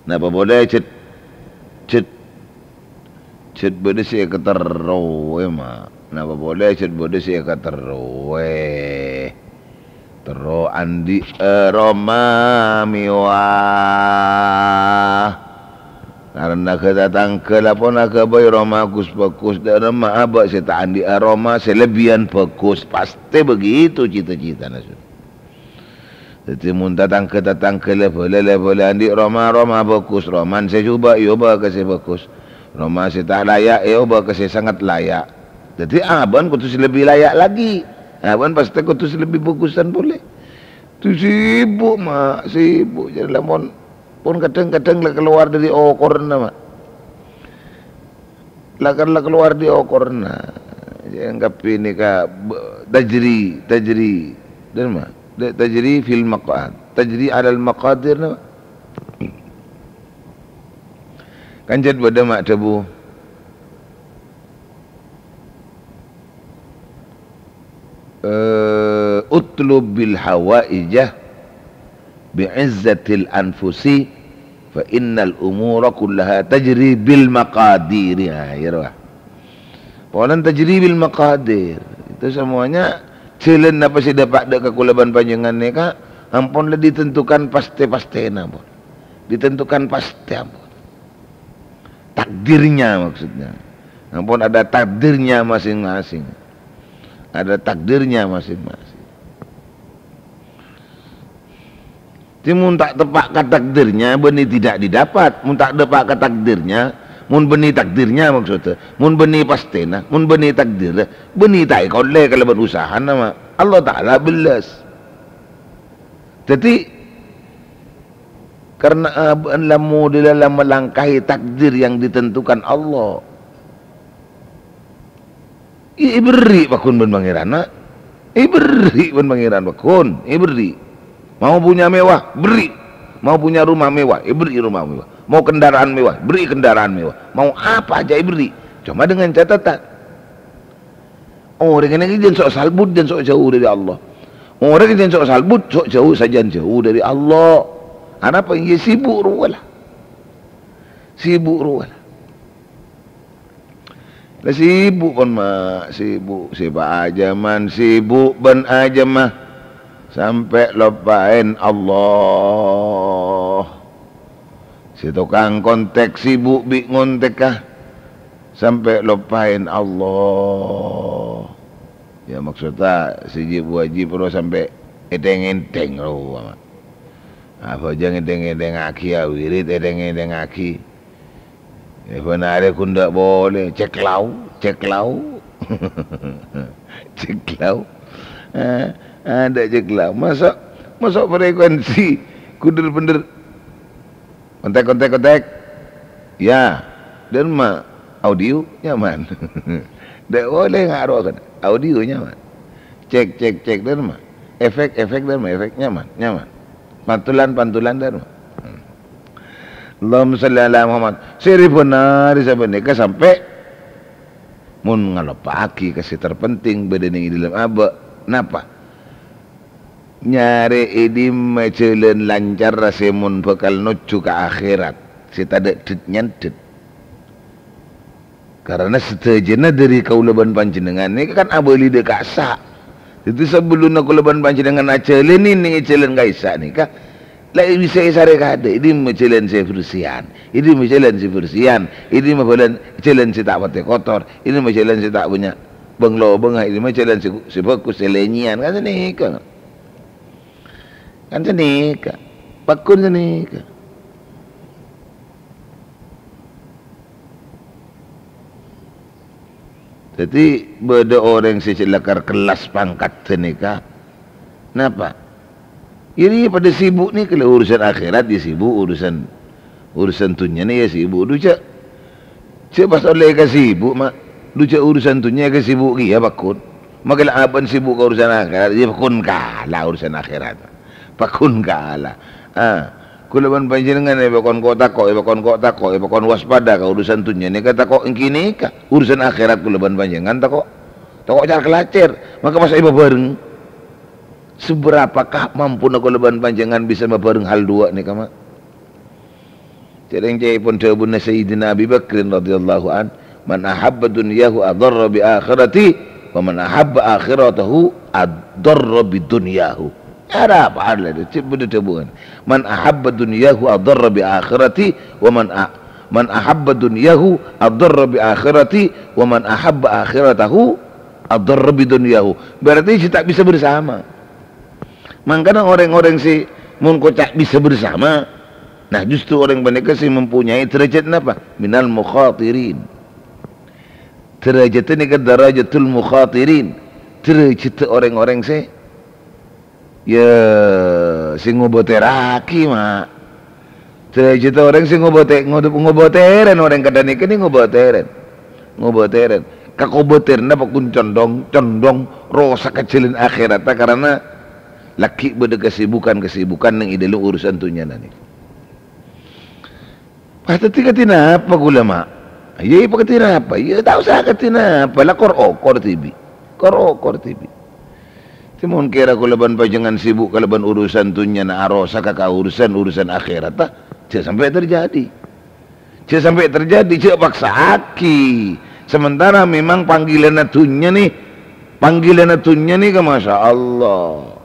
Napa polè cè', cè', cè' bâdâ sè èkaterrowè, ma'. Napa polè cè' bâdâ sè èkaterrowè. Terro andi'â roma mewah. Karena ghâ-, tatangghâ la pon aghâbây roma ghus-bhâghus, dâ' remma abâ' sè ta' andi'â roma sè lebbiyân bhâghus. Pastè begitu cita-citana, Saudara. Dhâddhi, mon tatangghâ-tatangghâ lè-bâlâ, lè-bâlâ andi' roma, roma bhâghus, roman sè jhubâ', èobâ ka sè bhâghus. Roma sè ta' laya', èobâ ka sè sanget laya'. Dhâddhi, abâ'na kodhu sè lebbi laya' lagi. Abâ'na pastè kodhu sè lebbi bhâghusân polè. Dhâddhi sibuk, ma', sibuk. Jhâ' la mon, pon kadhâng-kadhâng la kalowar dâri okoranna, ma'. La, la kalowar dâri okoranna. Èangghep nèka b-, tajri, tajri. Dâ' remma? Dâ-, tajri fil maqa-, tajri alal maqadir, napa? Kan cè' bâdâ, ma', dhâbu. Eh, "Utlub bil hawaija bi'izzatil anfusi, fa innal umura kullaha tajri bil maqadir." Nah, iyâ, rowa. Polana tajri bil maqadir. Itu semuanya jhâlân apa sè dâpa' dâ' ka kaulâ bân panjhennengngan nèka ampon la ditentukan pastè-pastèna, pon. Ditentukan pastè, ampon. Takdirnya maksudnya. Ampon ada takdirnya masing-masing. Ada takdirnya masing-masing. Dhâddhi mon ta' teppa' ka takdirnya, bânnè tidak didapat. Mon ta' teppa' ka takdirnya, mon bânnè takdirnya maksudnya, mon bânnè pastèna, mon bânnè takdirra, bânnè ta' èkaollè kalabân usahana, ma'. Allah Ta'ala bellâs. Dhâddhi, karena abâ'na la modella la melangkahi takdir yang ditentukan Allah. Iyâ, èberri' pagghun bân Pangèranna. Èberri' bân Pangèran pagghun, èberri'. Mau punya mewah, berri'. Mau punya rumah mewah, èberri' rumah mewah. Mau kendaraan mewah, berri' kendaraan mewah. Mau apa aja èberri'. Cuma dengan catatan, orèng ghânèka jhân sok salbut, jhân sok jhâu dâri Allah. Orèng jhân sok salbut, sok jhâu, sajân jhâu dâri Allah. Anapa? Iyâ sibuk rowa la. Sibuk rowa la. La sibuk pon, ma', sibuk. Sè pa' ajâman sibuk bân ajâmma, sampè' loppaèn Allah. Sè tokang kontèk sibuk bi' ngontèka, sampè' loppaèn Allah. Iyâ, maksodda sè jhâ' bu ajhi pèro sampè' ètèng-ètèng rowa, ma'. Abhâjâng ètèng-ètèngngaghi, awirid ètèng-ètèngngaghi. È, bân arè ghun ta' polè, cèklaw, cèklaw. Cèklaw. Eh, adâ' cèklaw. Maso', maso' frekuensi ghun dhâr-bhendhâr. Kontèk, kontèk, kontèk. Ya, dâ' remma audio nyaman. Dâ' polè nga' rowa kan. Audio nyaman. Cèk, cèk, cèk, dâ' remma. Efek, efek, dâ' remma, efek nyaman, nyaman. Pantulan, pantulan, dâ' remma. Hmm. Allahumma shalli ala Muhammad. Sèrèbhâna rè sapanèka sampè' mon ngaloppa'aghi ka sè terpenting bâdâ nèng è dâlem abâ'. Napa? Nyarè è dimma jhâlân lancar sè mon bhâkal nojjhu ka akhèrat, sè tadâ' dhet-nyandhet. Karana sadhâjâna dhâri kaulâ bân panjhennengngan nèka kan abâli dâ' ka'issa'. Dhâddhi, sabellunna kaulâ bân panjhennengngan ajhâlâni nèng è jhâlân ka'issa' nèka, la bisa èsarè kadâ', è dimma jhâlân sè bersèyan, è dimma jhâlân sè bersèyan, è dimma bhâlân jhâlân sè ta' patè kotor, è dimma jhâlân sè ta' bânnya' bâng-lobângnga, è dimma jhâlân sè, sè bhâghus, sè lènyèyan, kan sanèka. Kan sanèka. Pagghun sanèka. Dhâddhi, bâdâ orèng sè cè' lakar kellas pangkat ghânèka. Napa? Iyâ, rèya padâ sibuk nèka, la urusan akhèrat iyâ sibuk, urusan, urusan dhunnyana iyâ sibuk. Dhu jhâ', jhâ' pas ollè èkasibuk, ma'. Dhu jhâ' urusan dhunnya èkasibuk kèya, pagghun. Makè la abâ'na sibuk ka urusan akhèrat, iyâ pagghun kala urusan akhèrat. Pagghun kala. Ah. Kaulâ bân panjhennengngan èpakon ko'-tako', èpakon ko'-tako', èpakon waspada ka urusan dhunnya nèka tako' ènggi nèka. Urusan akhèrat kaulâ bân panjhennengngan tako', tako' car-kalacèr. Maka pas èpabhâreng, seberapakah mampuna kaulâ bân panjhennengngan bisa mabhâreng hal duwâ' nèka, Ma'? Jhâreng ca'èpon dhâbuna Sayyidina Abi Bakrin radhiyallahu anh, "Man ahabba dunyahu adarra bi akhirati, wa man ahabba akhiratahu adarra bi dunyahu." Arapa artèna, cè' bâdâ dhâbuwân. "Man ahabba dunyahu adarra bi akhirati, wa man a-, man ahabba dunyahu adarra bi akhirati, wa man ahabba akhiratahu adarra bi dunyahu." Berarti sè ta' bisa bersama. Mangkana orèng-orèng sè mon koca' bisa bersama, nah, justru orèng panèka sè mempunyai derajat napa? Minal mukhatirin. Derajatnya nèka darajatul mukhatirin. Derajat orèng-orèng sè, ya, sè ngobâtèraghi, Ma'. Derajat orèng sè ngobâtè-, ngodep-, ngobâtèrèn orèng kadhâng nèka nè ngobâtèrèn. Ngobâtèrèn. Kakobâtèranna paggun condhong, condhong rosak jhâlân akhèratta karana laghi' bâdâ kesibukan-kesibukan neng è dâlem urusan dhunnyana nèka. Pas dhâddhi kadhi napa kaulâ, Ma'? Iyâ, èpakadhi napa? Iyâ, ta' osa kadhi napa. La kor-okor dhibi'. Kor-okor dhibi'. Dhâddhi mon kèra kaulâ bân panjhennengngan sibuk kalabân urusan dhunnyana arosaka ka urusan-urusan akhèratta, jhâ' sampè' terjadi. Jhâ' sampè' terjadi, jhâ' paksa'aghi. Sementara memang panggilanna dhunnya nè, panggilanna dhunnya nè, Masya Allah.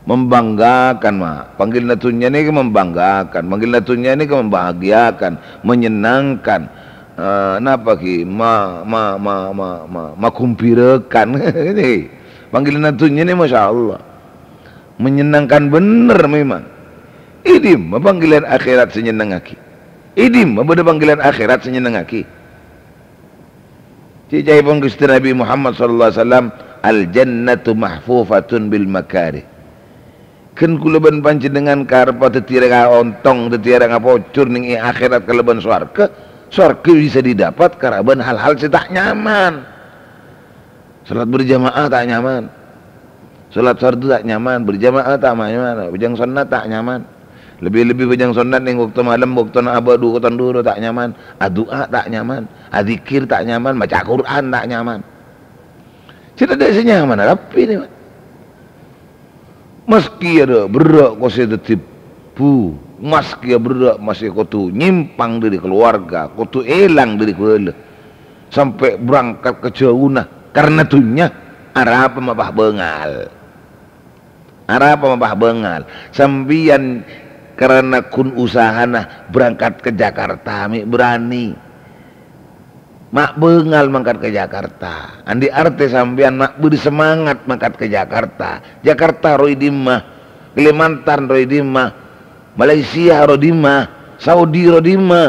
Membanggakan, Ma'. Panggilanna dhunnya nè membanggakan. Panggilanna dhunnya nè membahagiakan, menyenangkan. Eh, napa ghi? Ma-, ma-, ma-, ma-, ma-, magumbirakan. Nè. Panggilanna dhunnya nè, Masya Allah. Menyenangkan bener memang. È dimma panggilan akhèrat sè nyennengngaghi? È dimma bâdâ panggilan akhèrat sè nyennengngaghi? Cè' ca'èpon Ghustè Nabbhi Muhammad sallallahu alaihi wasallam, "Al-jannatu mahfufatun bil makarih." Ghân kaulâ bân panjhennengngan karebbhâ dhâddhi orèng ontong, dhâddhi orèng apojhur neng è akhèrat kalabân sowarghâ. Sowarghâ bisa didapat kalabân hal-hal sè ta' nyaman. Salat berjamaah ta' nyaman. Salat fardu ta' nyaman, berjamaah ta' nyaman, bhâjâng sonnat ta' nyaman. Lebbi-lebbi bhâjâng sonnat neng bâkto malem, bâktona abâ' du-, koton dhuru ta' nyaman. Adu'a ta' nyaman, adzikir ta' nyaman, maca Qur'an ta' nyaman. Cè' tadâ' sè nyaman, rapi nè, Ma'. Maskè adâ' berrâ' kosè dhâddhi bu-, maskè berrâ' maskè kodhu nyèmpang dhâri kalowarga, kodhu èlang dhâri bhâlâ. Sampè' berangkat ka jhâuna karna dhunnya, arapa ma' pas bângal? Arapa ma' pas bângal? Sampèyan karna ghun usahana berangkat ka Jakarta, mè' berani. Ma' bângal mangkat ka Jakarta. Andi' artè sampèyan ma' bâdâ semangat mangkat ka Jakarta. Jakarta rowa è dimma? Kalimantan rowa è dimma? Malaysia rowa è dimma? Saudi rowa è dimma?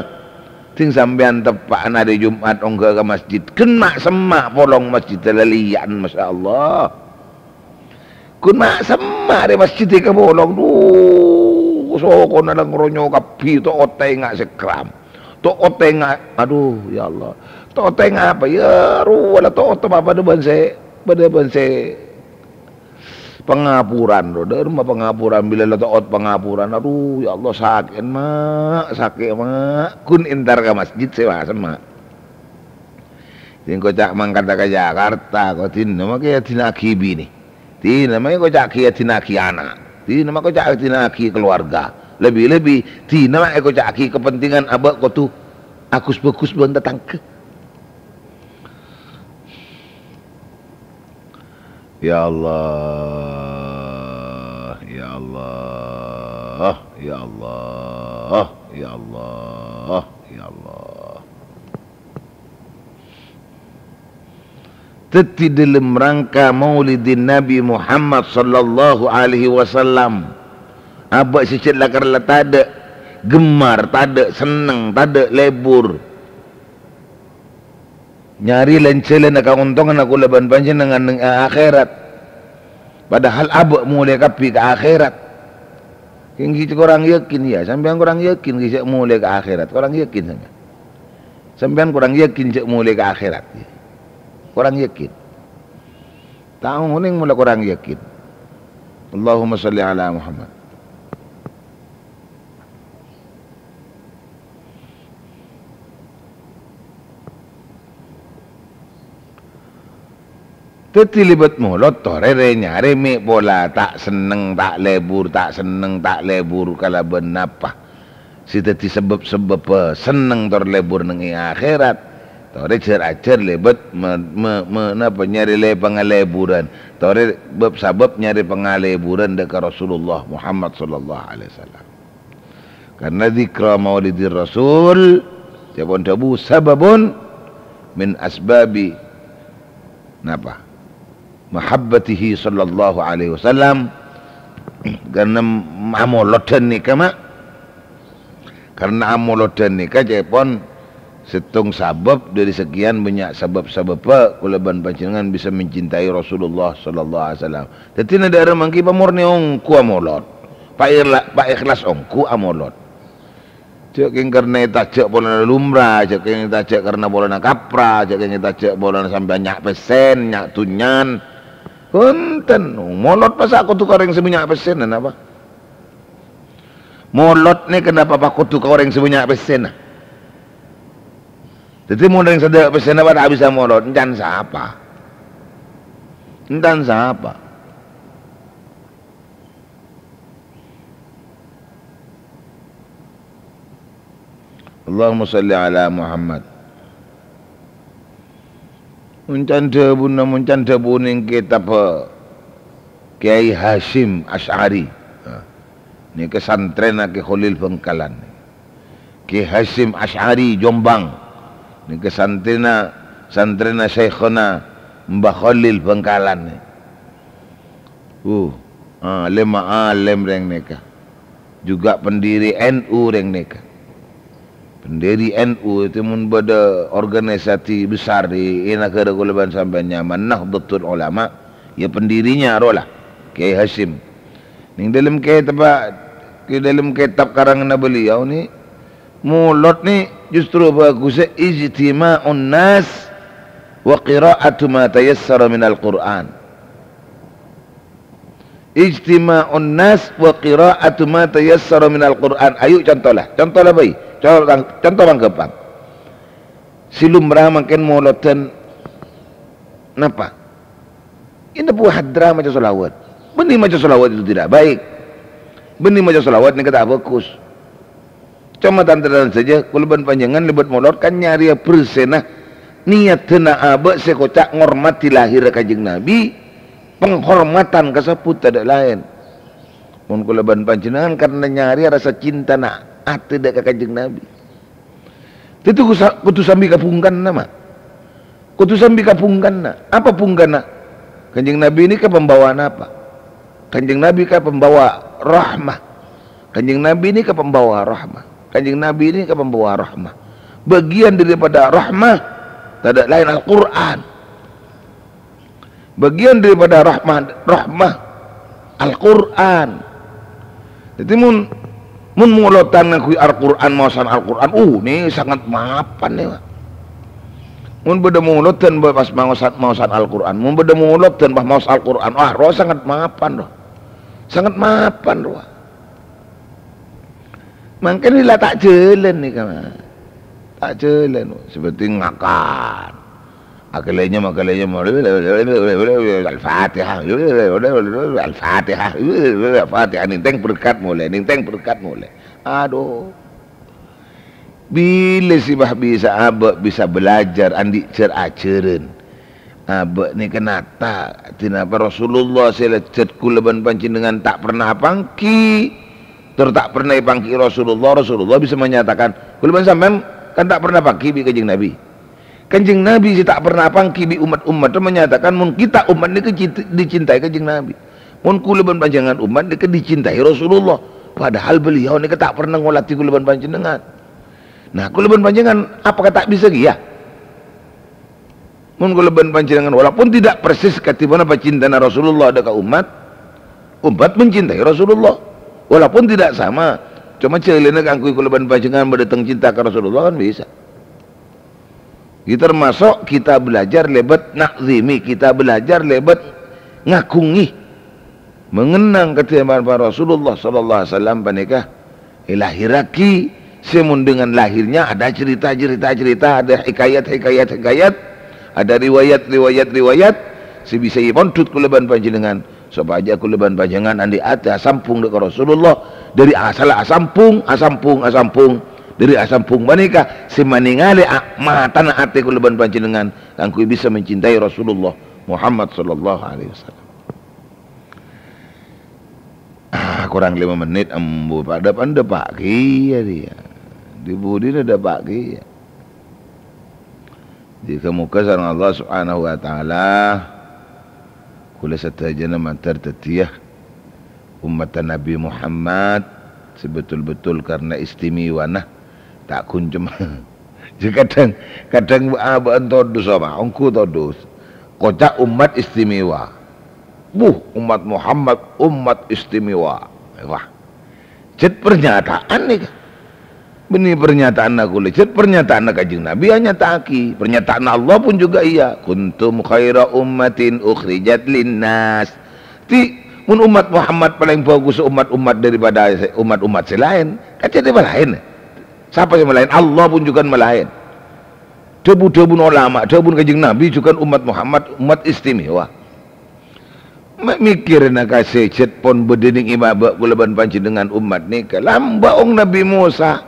Sèng sampèyan teppa'an arè Jum'at ongghâ ka masjid. Ghân ma' semma' polong masjid lalèyan, Masya Allah. Ghun ma' semma' rè masjid è kapolong. Dhu, sokona la ngronyok kabbhi, ta' otengnga sè kram. Ta' otengnga, adhu, ya Allah. Ta' otengnga apa? Ya, rowa la ta' otengnga apa bâdâ bân sè, bâdâ bân sè pangaporan, ro. Dâ' remma pangaporan, bilâ la ta' ot pangaporan. Adhu, ya Allah, sakè'en, Ma', sakè', Ma'. Ghun entar ka masjid sè ma' semma'. Sèngko' ca' mangkata ka Jakarta, ko' dinna ma' kè adina'aghi binè. Dinna ma' kè ko' ca' kè adina'aghi ana'. Dinna ma' kè ko' ca' adina'aghi kalowarga. Lebbi-lebbi, dinna ma' kè ko' ca' kè kepentingan abâ' kodhu agus-bagus bân tatangghâ. Ya Allah, ya Allah, ya Allah, ya Allah, ya Allah. Dhâddhi, dâlem rangka Maulidin Nabi Muhammad sallallahu alaihi wasallam, abâ' sè cè' lakar la tadâ' gemmar, tadâ' senneng, tadâ' lebur. Nyarè lan-jhâlânna kaontonganna kaulâ bân panjhennengngan neng akhèrat. Padahal abâ' molè kabbhi ka akhèrat. Kèng ghi' korang yakin, ya, sampèyan korang yakin ghi' jhâ' molè ka akhèrat, korang yakin sampèyan. Sampèyan korang yakin jhâ' molè ka akhèrat. Korang yakin. Ta' onèng mola korang yakin. Allahumma shalli ala Muhammad. Dhâddhi lèbât molod torè rè-nyarè mè' pola ta' senneng, ta' lebur, ta' senneng, ta' lebur kalabân napa sè dhâddhi sebâb-sebâbbhâ senneng tor lebur neng è akhèrat. Torè jhâr-ajhâr lèbât me-, me-, me-, napa, nyarè lè-, pangaleburan. Torè bâb-sabâb nyarè pangaleburan dâ' ka Rasulullah Muhammad sallallahu alaihi wasallam. Karna dzikra maulidir Rasul, ca'èpon dhâbu, sababun min asbabi, napa? Mahabbatihi sallallahu alaihi wasallam. Karna amolodhân nèka, ma'. Karna amolodhân nèka ca'èpon sèttong sabâb dâri sakèyan bânnya' sabâb-sabâbbhâ kaulâ bân panjhennengngan bisa mencintai Rasulullah sallallahu alaihi wasallam. Dhâddhi, na-, dâ'râ mangkè pamornè ongghu amolod. Paèla-, paèkhlas ongghu amolod. Jhâ' kèng karna ètajhâ' polana lumrah, jhâ' kèng ètajhâ' karna polana kapra, jhâ' kèng ètajhâ' polana sampèyan nya' pèssèna, nya' dhunnyana. Bhunten, molod masa' kodhu ka orèng sè bânnya' pèssèna, napa? Molod nèka napa kodhu ka orèng sè bânnya' pèssèna? Dhâddhi, mon orèng sè tadâ' pèssèna pas ta' bisa molod, èncan sapa? Èncan sapa? Allahumma shalli ala Muhammad. Mon can dhâbuna, mon can dhâbuna neng kètab, eh, Kiai Hasyim Asy'ari. Nah, nèka santrèna Kiai Kholil Bangkalan. Kiai Hasyim Asy'ari Jombang. Nèka santrèna, santrèna Syaikhona Mbah Kholil Bangkalan. Uh, alim, alim rèng nèka. Juga pendiri N U rèng nèka. Pendiri N U itu mon bâdâ organisasi besar di, è naghârâ kaulâ bân sampèyan nyamana Nahdlatul Ulama, ya pendirinya rowa la, Kiai Hasyim. Neng dâlem kètab, è dâlem kètab karanganna beliau nè, molod nè justru bhâghussâ ijtima'un nas wa qira'atu ma tayassara minal Qur'an. Ijtima'un nas wa qira'atu ma tayassara minal Qur'an. Ayo, conto la. Conto la, bhâi. Conto, conto mangghâbhân. Sè lumrah mangkèn molodhân napa? Èngghi bu hadra maca shalawat. Bânnè maca shalawat itu tidak baik. Bânnè maca shalawat nèka ta' bhâghus. Coma tan-tarètan sadhâjâ, kaulâ bân panjhennengngan lèbât molod kan nyarèya bherrâsèna niyaddhâna abâ' sè koca' ngormadhi lahèrra Kanjeng Nabi, penghormatan kasebbhut tadâ' laèn. Mon kaulâ bân panjhennengngan karna nyarèya rasa cintana atè dâ' ka Kanjeng Nabi. Dhâddhi kusa-, kodhu sambi kabhungkana, ma'. Kodhu sambi kabhungkana. Apa bhungkana? Kanjeng Nabi nèka pembawa napa? Kanjeng Nabi ka pembawa rahmah. Kanjeng Nabi nèka pembawa rahmah. Kanjeng Nabi nèka pembawa rahmah. Bagian daripada rahmah, tadâ' laèn Al-Qur'an. Bagian daripada rahmah, rahmah Al-Qur'an. Dhâddhi mon, mon molodhân ngangghuy Al-Qur'an, maosan Al-Qur'an, uh, nè sanget mapan nè, Pak. Mon bâdâ molodhân bâ-, pas maosan, maosan Al-Qur'an, mon bâdâ molodhân pas maos Al-Qur'an, wah, rowa sanget mapan, rowa. Sanget mapan, rowa. Mangkèn la ta' jhâlân nèka, Ma'. Ta' jhâlân, seperti ngakan. Akalènyem, akalènyem, Al-Fatihah, Al-Fatihah, Al-Fatihah, nèntèng berkat molè, nèntèng berkat molè. Adu. Bilâ sè bâ bisa abâ' bisa belajar andi' jhâr-ajhârân. Abâ' nèka nata, dinapa Rasulullah sè lejjhât kaulâ bân panjhennengngan ta' pernah apangghi, tor ta' pernah èpangghi Rasulullah, Rasulullah bisa menyatakan, "Kaulâ bân sampèyan kan ta' pernah apangghi bi' Kanjeng Nabi." Kanjeng Nabi sè ta' pernah apangghi bi' ommat-ommaddhâ menyatakan, "Mon kita umat nèka cint-, dicintai Kanjeng Nabi. Mon kaulâ bân panjhennengngan umat nèka dicintai Rasulullah." Padahal beliau nèka ta' pernah ngolatè kaulâ bân panjhennengngan. Nah, kaulâ bân panjhennengngan apakah ta' bisa kèya? Mon kaulâ bân panjhennengngan, walaupun tidak persis kadhi ponapa cintana Rasulullah dâ' ka ommat, ommat mencintai Rasulullah. Walaupun tidak sama, coma jhâlânna kaangghuy kaulâ bân panjhennengngan madâteng cinta ka Rasulullah kan bisa. Ini termasuk kita belajar lèbât na'zimi, kita belajar lèbât ngagungi, mengenang kadhâddhiyân Rasulullah sallallahu alaihi wasallam panèka èlahèrraghi, sè mon dengan lahirnya ada cerita-cerita-cerita, ada hikayat-hikayat-hikayat, ada riwayat-riwayat-riwayat, sè bisa èpondhut kaulâ bân panjhennengngan, sopajâ kaulâ bân panjhennengngan andi' atè asambhung dâ' ka Rasulullah, dâri asalla asambhung, asambhung, asambhung, dâri asambhung panèka sè manèngalè a-, matana atè kaulâ bân panjhennengngan kaangghuy bisa mencintai Rasulullah Muhammad sallallahu alaihi wasallam. Ah, korang lèma mennit, embu, padâ-padâ pa' kèya, rèya. Di-budina dâpa' kèya. Jâ-, moghâ sareng Allah Subhanahu wa Ta'ala, kaulâ sadhâjâna mandhâr dhâddhiyâ ummatta Nabi Muhammad sè betul-betul karna istimewana, ta' ghun coma. Jâ, kadhâng, kadhâng abâ'na todus, apa? Ongghu todus. Koca' ummat istimewa. Buh, ummat Muhammad, ummat istimewa. Wah. Jhât pernyataan nèka. Bânnè pernyataanna kaulâ, jhât pernyataanna Kanjeng Nabi, ya nyata'aghi. Pernyataanna Allah pun juga iya. "Kuntum khaira ummatin ukhrijat linnas." Ti, mon ummat Muhammad palèng bhâghus ummat-ummat daripada se-, ummat-ummat sè laèn, kan jhât malaèn. Sapa sè malaèn? Allah pun juga malaèn. Dhâbu-dhâbuna ulama, dhâbuna Kanjeng Nabi juga ummat Muhammad, ummat istimewa. Ma-, mèkkèrè na kasè jhât pon bâdâ nèng è abâ' kaulâ bân panjhennengngan ummat nèka. Lambâ' ong Nabi Musa.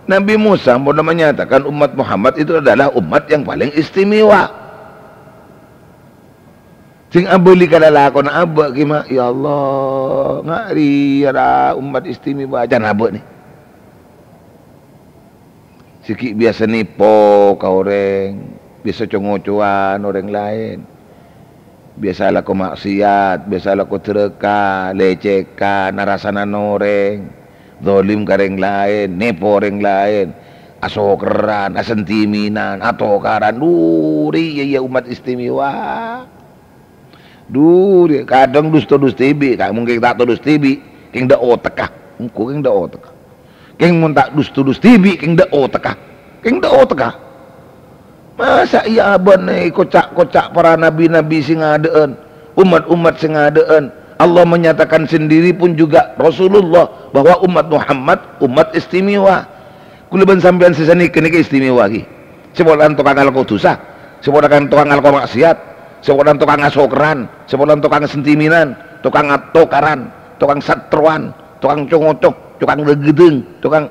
Nabi Musa pon menyatakan umat Muhammad itu adalah umat yang paling istimewa. Sèng abâli ka lalakonna abâ' ghi, ma', "Ya Allah, nga' rèya ra umat istimewa," can abâ' nè. Sè ghi' biyasa nèpo ka orèng, biyasa co-ngocowan orèng laèn, biyasa alako ma'siyat, biyasa alako dhârâka, lècèkan, arasanan orèng, dzalim ka orèng laèn, nèpo orèng laèn, asokerran, asentiminan, atokaran. Dhu, rèya, iyâ, umat istimewa. Dhu, rè-, kadhâng dus-todus dhibi', ka-, mon kèng ta' todus dhibi', kèng dâ' otekka. Engko' kèng dâ' otekka. Kèng mon ta' dus-todus dhibi', kèng dâ' otekka. Kèng dâ' otekka. Masa iyâ abâ'na èkoca'-koca' para nabi-nabi sè ngadâ'ân, umat-umat sè ngadâ'ân? Allah menyatakan sendiri pun juga Rasulullah bahwa umat Muhammad umat istimewa. Kaulâ bân sampèyan sè sanèka nèka istimewa, ghi. Sè polana tokang alako dhusa, sè polana tokang alako ma'siyat, sè polana tokang asokerran, sè polana tokang sentiminan, tokang atokaran, tokang satrowan, tokang co-ngoco, tokang dhâgdhâng, tokang,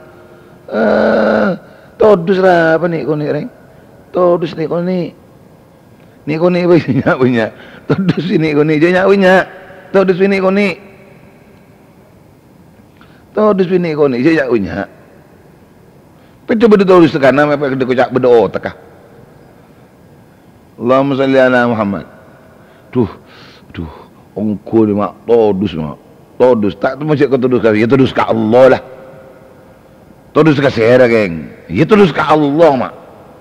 eh, todus ra apa nè'-konè', rèng? Todus nè'-konè'. Nè'-konè' bhâi nya'-bânnya'. Todus nè'-konè', jhâ' nya'-bânnya'. Todus nè'-konè'. Todus binè' konè', jhâ' nya'-bânnya'. Pèdhâ bâdâ todus tekana, mè' pèdhâ koca' bâdâ otekka. Allahumma shalli ala Muhammad. Dhu, dhu, ongghu nè, ma', todus, ma'. Todus, ta' temmo jhâ' ka todus ka, iyâ todus ka Allah, la. Todus ka sèra, kèng? Iyâ todus ka Allah, ma'.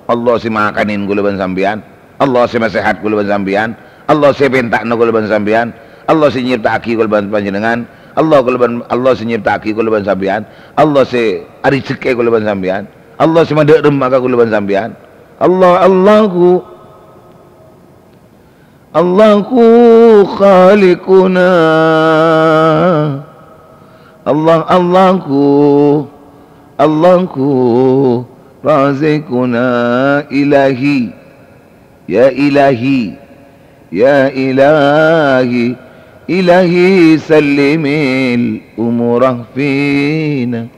Allah sè makanè kaulâ bân sampèyan. Allah sè masèhat kaulâ bân sampèyan, Allah sè pènta'na kaulâ bân sampèyan, Allah sè nyèpta'aghi kaulâ bân panjhennengngan, Allah kaulâ bân, Allah sè nyèpta'aghi kaulâ bân sampèyan, Allah sè arèjhekkè kaulâ bân sampèyan, Allah sè mandhâ' remma ka kaulâ bân sampèyan. Allah, Allahu, Allahu khaliquna. Allah, Allahu, Allahu raziquna, ilahi. Ya ilahi, ya ilahi, ilahi sallimil umura fina.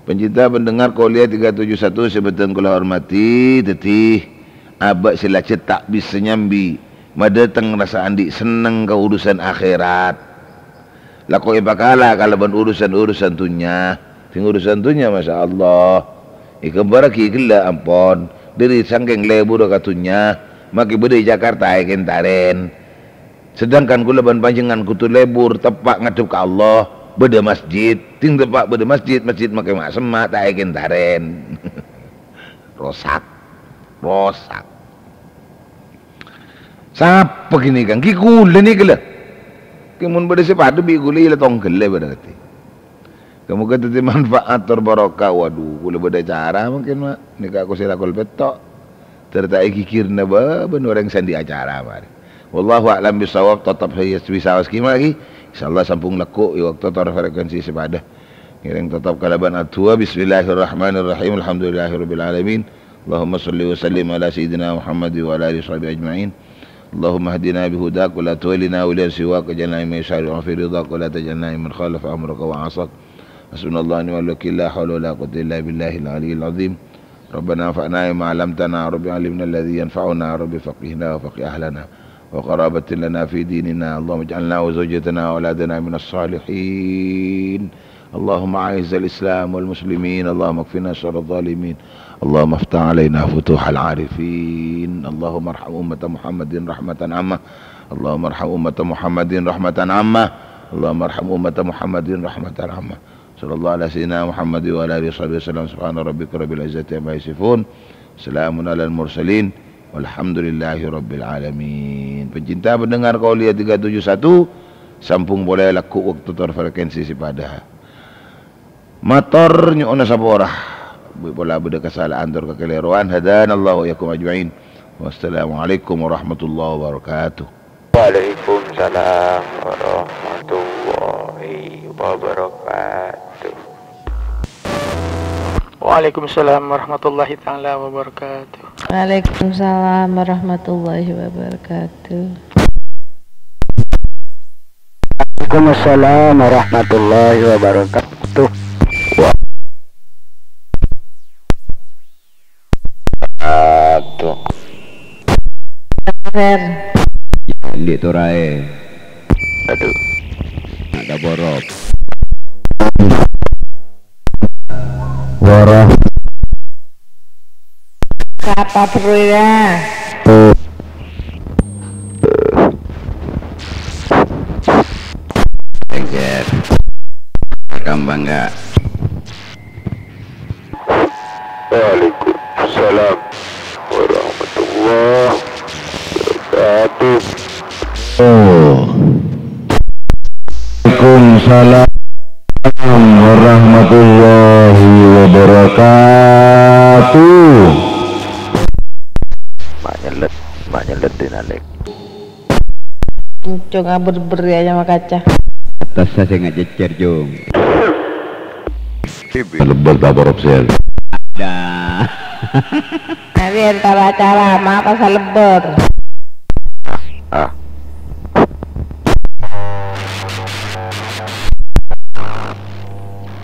Pencinta pendengar Kolia tiga tujuh satu sè bhâdhân kaulâ hormati, dhâddhi abâ' sè lajhât ta' bisa nyambi, madâteng rassa andi' senneng ka urusan akhèrat. Lako èpakala kalabân urusan-urusan dhunnya. Sèng urusan dhunnya, masyaallah, èghâmbhârraghi ghellâ' ampon. Dhâri sangkèng lèburra ka dhunnya, makè bâdâ è Jakarta èkèntarèn. Sedangkan kaulâ bân panjhennengngan kodhu lèbur teppa' ngaddhep ka Allah, bâdâ masjid. Sèng teppa' bâdâ masjid, masjid makè ma'-, semma' ta' èkèntarèn. Rosak. Rosak. Sapa ghânèka? Ghi kaulâ nèka, la. Kè mon bâdâ sè padâ bi' kaulâ, iyâ la tongghellâ berarti. Moghâ dhâddhi manfaat tor barokah. Waduh, kaulâ bâdâ acara mungkin, ma'. Nèka aku sè lakol pètto'. Tor ta' èghighirna bâ-, bân orèng sè andi' acara, marè. Wallahu a'lam bissawab, totop saya bisa waskima lagi. Insyaallah sambung lèkko' è bâkto tor frekuensi sè padâ. Ngèrèng totop kalabân adu'a. Bismillahirrahmanirrahim. Alhamdulillahirabbil alamin. Allahumma shalli wa sallim ala sayyidina Muhammad wa ala alihi washabihi ajma'in. اللهم اهدنا بهداك ولا تولنا وليا سواك، واجعلنا ممن يسارع في رضاك ولا تجعلنا ممن خالف أمرك وعصاك. حسبنا الله ونعم الوكيل، لا حول ولا قوة إلا بالله العلي العظيم. ربنا انفعنا بما علمتنا، رب علمنا الذي ينفعنا، رب فقهنا وفقه أهلنا وقرابة لنا في ديننا. اللهم اجعلنا وزوجتنا وأولادنا من الصالحين. اللهم أعز الإسلام والمسلمين، اللهم اكفنا شر الظالمين، اللهم افتح علينا فتوح العارفين، اللهم ارحم أمة محمد رحمة عامة، اللهم ارحم أمة محمد رحمة عامة، اللهم ارحم أمة محمد رحمة عامة. صلى الله على سيدنا محمد وعلى آله وصحبه وسلم. سبحان ربك رب العزة عما يصفون. Salamun alal mursalin, walhamdulillahi rabbil alamin. Pecinta pendengar Kauliya tiga tujuh satu, sambung polè lagghu' waktu tor frekuensi sè padâ. Mator nyo'ona sapora. Bi' pola bâdâ kasala'an tor kakalèrowan. Hadanallahu wa iyyakum ajma'in. Wassalamualaikum warahmatullahi wabarakatuh. Waalaikumsalam warahmatullahi wabarakatuh. Waalaikumsalam warahmatullahi taala wabarakatuh. Waalaikumsalam warahmatullahi wabarakatuh. Waalaikumsalam warahmatullahi wabarakatuh. Aduh. Fer. Andi' toraè. Aduh. Nak kaborok. Borok. Sapa bro ya? Lengser. Rekam bangga. Waalaikumsalam warahmatullahi wabarakatuh. Oh. Waalaikumsalam warahmatullahi wabarakatuh. Ma' nyellet, ma' nyellet dinalek. Encong aber-ber ya, ya, makaca. Atas saya nggak jejer, Jung. Lebbâr ta' korupsi. Ada. Tapi antara cara apa pasal lebbâr? Ah.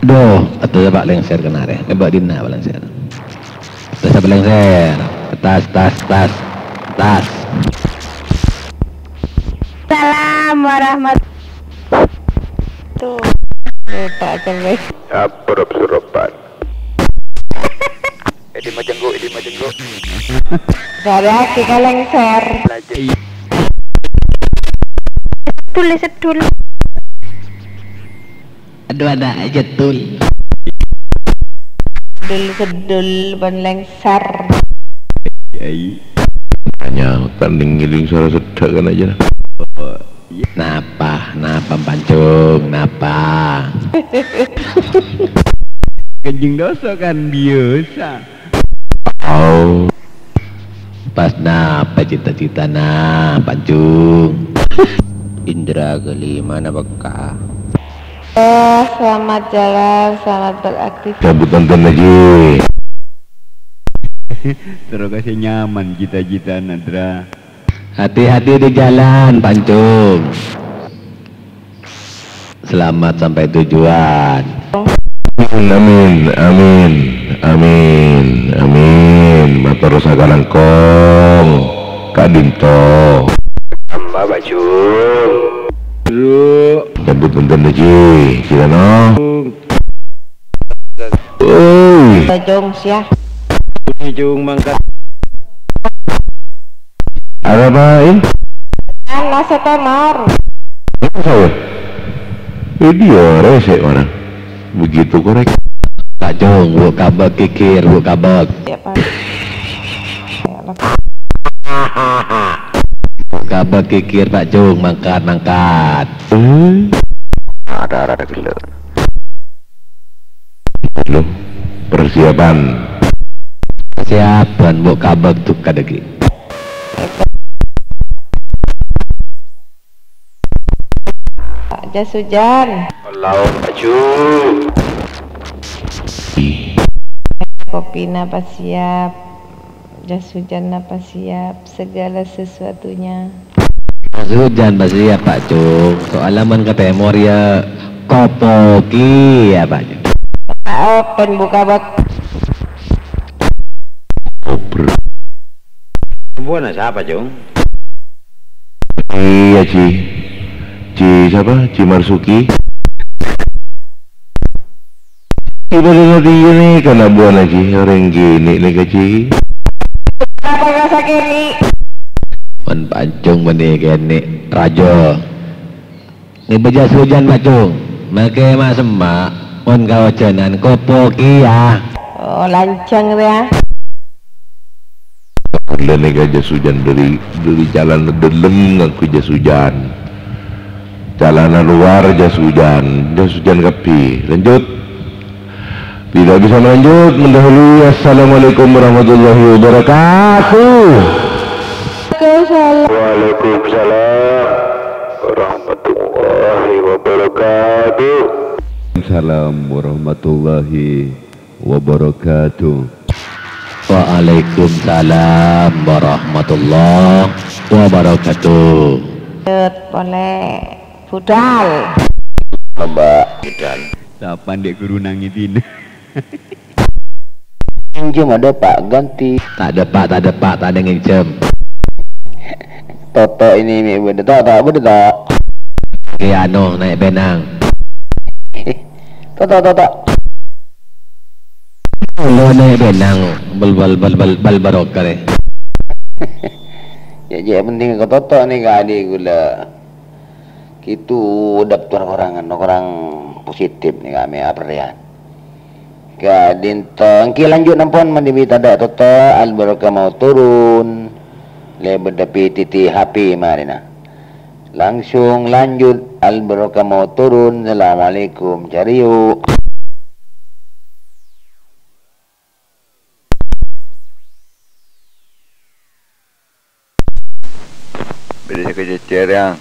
Duh, aduh, Pak, lengser kena deh. Coba dina, Pak, lengser. Tas apa lengser? Tas, tas, tas, tas. Salam warahmatullahi. Tuh. Lupa, coba. Apa rap-serapan? Edi majenggo, edi majenggo. Dari aki ka lengser. Tulis, tulis. Aduh, ada aja, Tul. Sedul-sedul, ban lengser. Ai. Hanya kan ngiling suara sedek kan aja. Napa, napa, Pancung, napa? Kanjeng dosa kan biasa. Au. Pas napa cita-citana, Pancung? Indra kelima na peka. Eh, selamat jalan, selamat beraktivitas. Cabut nonton lagi. Terus kasih nyaman cita-citana, Dra. Hati-hati di jalan, Pancung. Selamat sampai tujuan. Amin, amin, amin, amin, amin. Mator sakalangkong. Ka'dinto. Amba, Bajul. Lu. Cabut benten aja, kirana. Oi. Bajung, siah. Bajung mangkat. Arapa, In? Ana setemar. Apa saya? Eh, dia resek orang. Begitu korek. Pak Jung, bu kabek kikir, bu kabek. Ya, Pak. Bu kabek kikir, Pak Jung, mangkat, mangkat. Eh? Ada, ada, ada gelo. Loh, persiapan. Persiapan, bu kabek tuh kadegi. Jas hujan. Laut maju. Kopina pas siap. Jas hujan apa siap, segala sesuatunya. Jas hujan apa siap, Pak Cung. Soalnya mon ka tèmor ya kopo kèya, Pak Cung. Open buka bak. Buana sapa, Cung? Iya, Ji. Ji sapa? Ji Marsuki. Ibadah Nabi ini karena buana, Ji. Orang gini nih, Ji. Apa rasa kini? Mon Pak Cung meni kènè' raja. Ngibâ jas hujan, Pak Cung. Makè ma' semma', mon kaojhânan kopo kèya. Oh, lanjhâng rèya. Kaulâ nèka jas hujan dhâri, dhâri calana dhâlem ngangghuy jas hujan. Calana luar jas hujan, jas hujan kabbhi. Lanjut. Tidak bisa melanjut, mendahului. Assalamualaikum warahmatullahi wabarakatuh. Waalaikumsalam. Waalaikumsalam warahmatullahi wabarakatuh. Salam warahmatullahi wabarakatuh. Waalaikumsalam warahmatullahi wabarakatuh. Lanjut, polè budal. Mbak. Budal. Sapa ndek guru nangidin? Pinjam ada, Pak, ganti. Tak ada, Pak, tak ada, Pak, tak ada nginjem. Toto ini, mi, beda tak, tak, beda tak. Ki Anu naik benang. Toto, toto. Lo naik benang, bal, bal, bal, bal, bal barokah deh. Ya, ya, penting ke Toto nih, Kak Adi, gula. Gitu, daftar orang, orang positif nih, kami, apa ya? Ka'dinto, èngghi lanjut ampon, manabi tadâ' totto', Al-Barokah mau turun. Lè bâdâ pititi H P marèna. Langsung lanjut, Al-Barokah mau turun. Assalamualaikum, cariyo. Bâdâ sè kacècèr, Yang.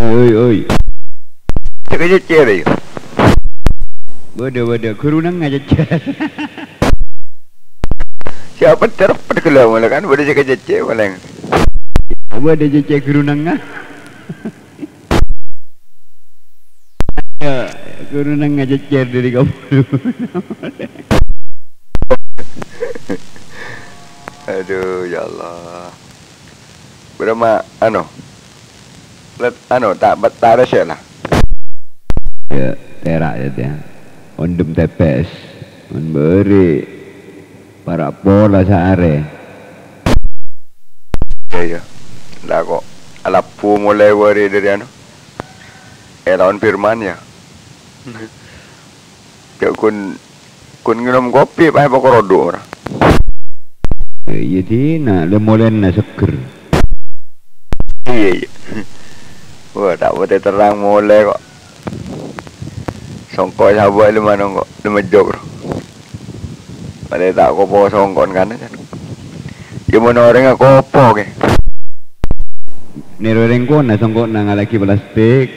Oi, oi, oi. Cè' kacècèr, yâ. Bâdâ, bâdâ. Ghuru neng ngacècèr. Siapa cerpet ghellu' mala kan? Bâdâ sè kacècèr palèng. Bâdâ cècèr ghuru neng. Ya, ghuru neng ngacècèr dâri kaburu. Aduh, ya Allah. Bârâmma, anu, let, anu, ta', ta' resè la. Ya, tèra' ya, ya. Ondhem tèpès. Mon bâri'. Para' pola saarè. Iyâ, iyâ. La ko' alabbu molaè bâri' dâri anu. È taon Firman, yâ. Jhâ' ghun, ghun ngènom kopi, paè poko' rodhu' ora. Iyâ, dina, lè molèna seggher. Iyâ, iyâ. Wah, ta' patè terrang molè ko'. Songko' sabâ' lè manong ko', lè mejjok, bro. Malè ta' kopo songko'en kan, kan. Yâ, mon orèngnga kopo, kè. Nèro rèng kona songko'na ngalaghi plastik.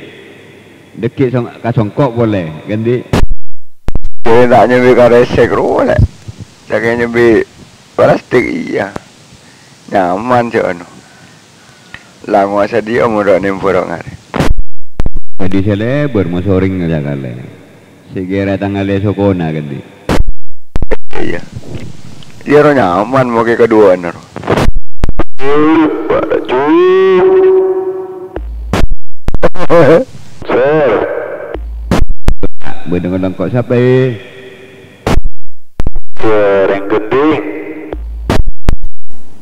Dâgghi' song-, ka songko' polè, gandhi'. Yâ, ta' nyambi ka resek, bro, lè. Sakèng nyambi plastik, iyâ. Nyaman, jhâ' anu. Lango' sadhiyâ mon ro' nèmbhâr ro' ngarè. Kadhi sè lèbâr mosorèng sakalè. Sè kèra tangalè sokona kadhi. Iyâ. Iyâ ro nyaman mokè kaduwâ'na ro. Sir. Bâdâ ngelengko' sapa, è? Sir, yang gending.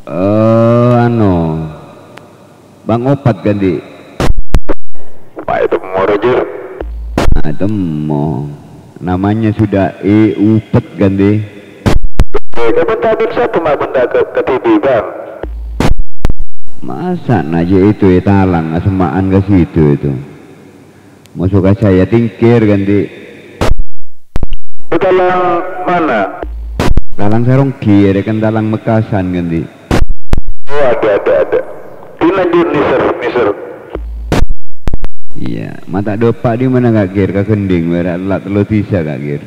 Eh, anu. Bang Opat, gandhi'. Pak, itu mau rojer. Nah, temmo. Namanya sudah E Upet, gandhi'. Eh, kapan tabit sapa ma' benda ke, ke T V, Bang? Masa na' jâ' itu è talang asemma'an ka situ itu? Moso ka saya, tingkir, ganti. Ke talang mana? Talang sarong kiri, kan talang Mekasan, ganti. Oh, ada, ada, ada. Di lanjut, mister, mister. Iyâ, mata dopa' di mana, Kak Gir? Ka Gending, wèra la tello disa, Kak Gir.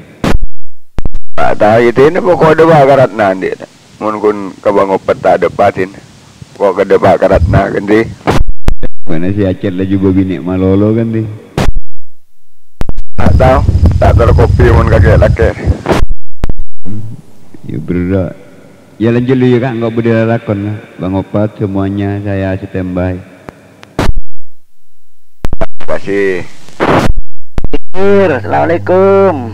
Ta' tao, iyâ, dina pokok dopa' ka Ratna, andi'. Mon ghun ka Bang Opet ta' dopa', din. Pokok dopa' ka Ratna, ganti. Mana si Acet laju babinè' malolo, ganti. Ta' tao, ta' terkopi mon kakè lakè. Hmm, iyâ, berrâ'. Iyâ, lanjut dulu, iyâ, Kak, engko' bâdâ lalakon, Kak. Bang Opet, semuanya saya standby. Makasih. Assalamualaikum.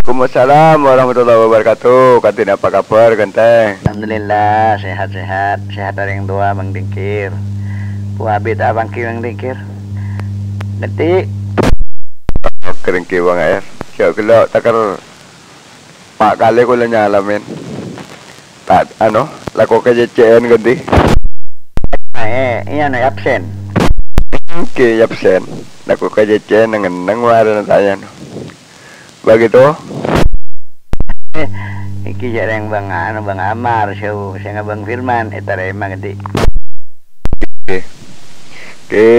Waalaikumsalam warahmatullahi wabarakatuh. Kantin apa kabar, Ganteng? Alhamdulillah, sehat-sehat. Sehat orèng towa, Bang Dingkir. Bu Abi ta' pangghi, Bang Dingkir. Ngerti? Oke, ngghi, Bang Aer. Jhâ' ghellâ' takèr Pa' kalè kaulâ nyala, men. Ta', ano, lako kacècè'an, ganti. Eh, iyâ, no, absen. Èngghi, absen. Lako kacècè'an, neng-enneng marèna ta' iyâ, no. Begitu. Èngghi jhâ' rèng Bang, ano, Bang Amar, sè, sènga' Bang Firman, ètarèma, ganti. Oke. Oke,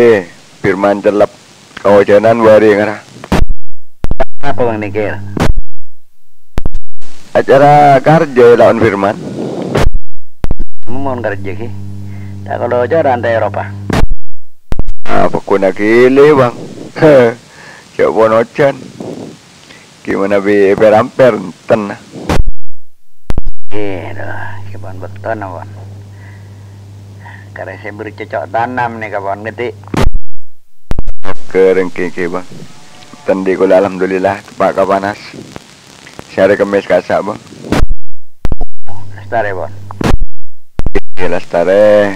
Firman Cellep. Kaojhânan bâri' ngara. Apa, Bang Dingkir? Acara karjâ laon Firman. Mon karjâ, ghi. Ta' kalo acara anta Eropa. Ah, pokona gili, Bang. Jhâ' pon ojhân. Gimana bi' per-amper, enten. Ghi, duh, ghi pon bâktona, pon. Karè sè bercocok tanam nèka, pon, ganti. Oke, rèng kèngkè, Bang. Tendi kaulâ, alhamdulillah, teppa' ka panas. Sè arè Kemmès kassa', Bang. Lastarè, pon. Iyâ, lastarè.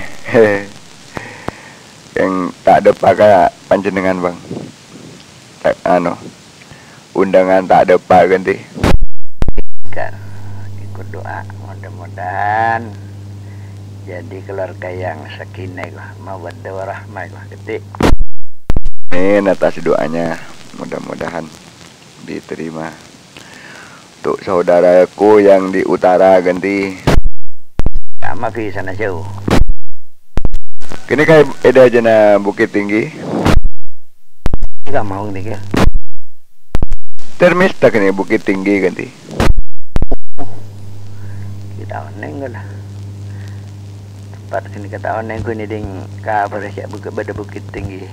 Yang ta' deppa' ka panjhennengngan, Bang. Ta', ano, undangan ta' deppa', ganti. Kan, ikut doa, mudah-mudahan jadi keluarga yang sakinah, mawaddah warahmah, ganti. Amin atas doanya. Mudah-mudahan diterima. Untuk saudaraku yang di utara, ganti. Sama bisa na jauh. Kini kayak ada aja na Bukit Tinggi. Enggak mau nih, ya. Termista kini Bukit Tinggi, ganti. Kita oneng lah. Tempat kini kita oneng kini ding kabar siap bukit, pada Bukit Tinggi.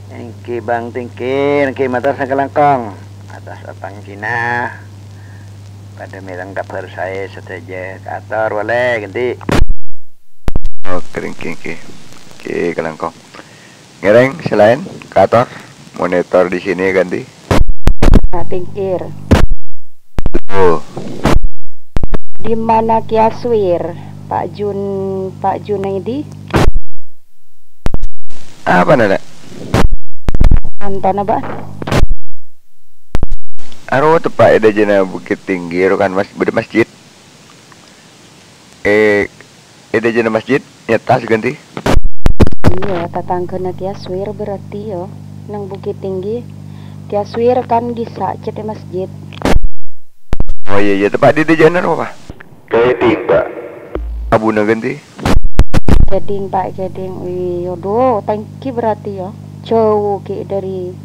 Èngghi Bang Tingkir, èngghi mator sakalangkong. Atas apanggina. Padâ mèreng kabhâr saè sadhâjâ. Kator, polè, ganti. Oh, èngghi, èngghi. Èngghi, kalangkong. Ngèrèng, sè laèn, kator. Monitor di sini, ganti. Pak Tingkir. Oh. Di mana Ki Aswir? Pak Jun-, Pak Junaidi? Apa nana? Antona, Pak. Aro teppa' è dâjâna Bukit Tinggi, aro kan mas-, bâdâ masjid. Eh, è dâjâna masjid, nyètas ganti. Iyâ, tatangghâna Ki Aswir berarti, yâ, neng Bukit Tinggi. Ki Aswir kan ghi' sacèt è masjid. Oh, iyâ, iyâ, teppa' di dâjâna rowa, Pak? Kèdhing, Pak. Abuna ganti. Kèdhing, Pak, kèdhing. Iyâ, duh, tèngghi berarti, yâ. Jhâu ghi' dâri,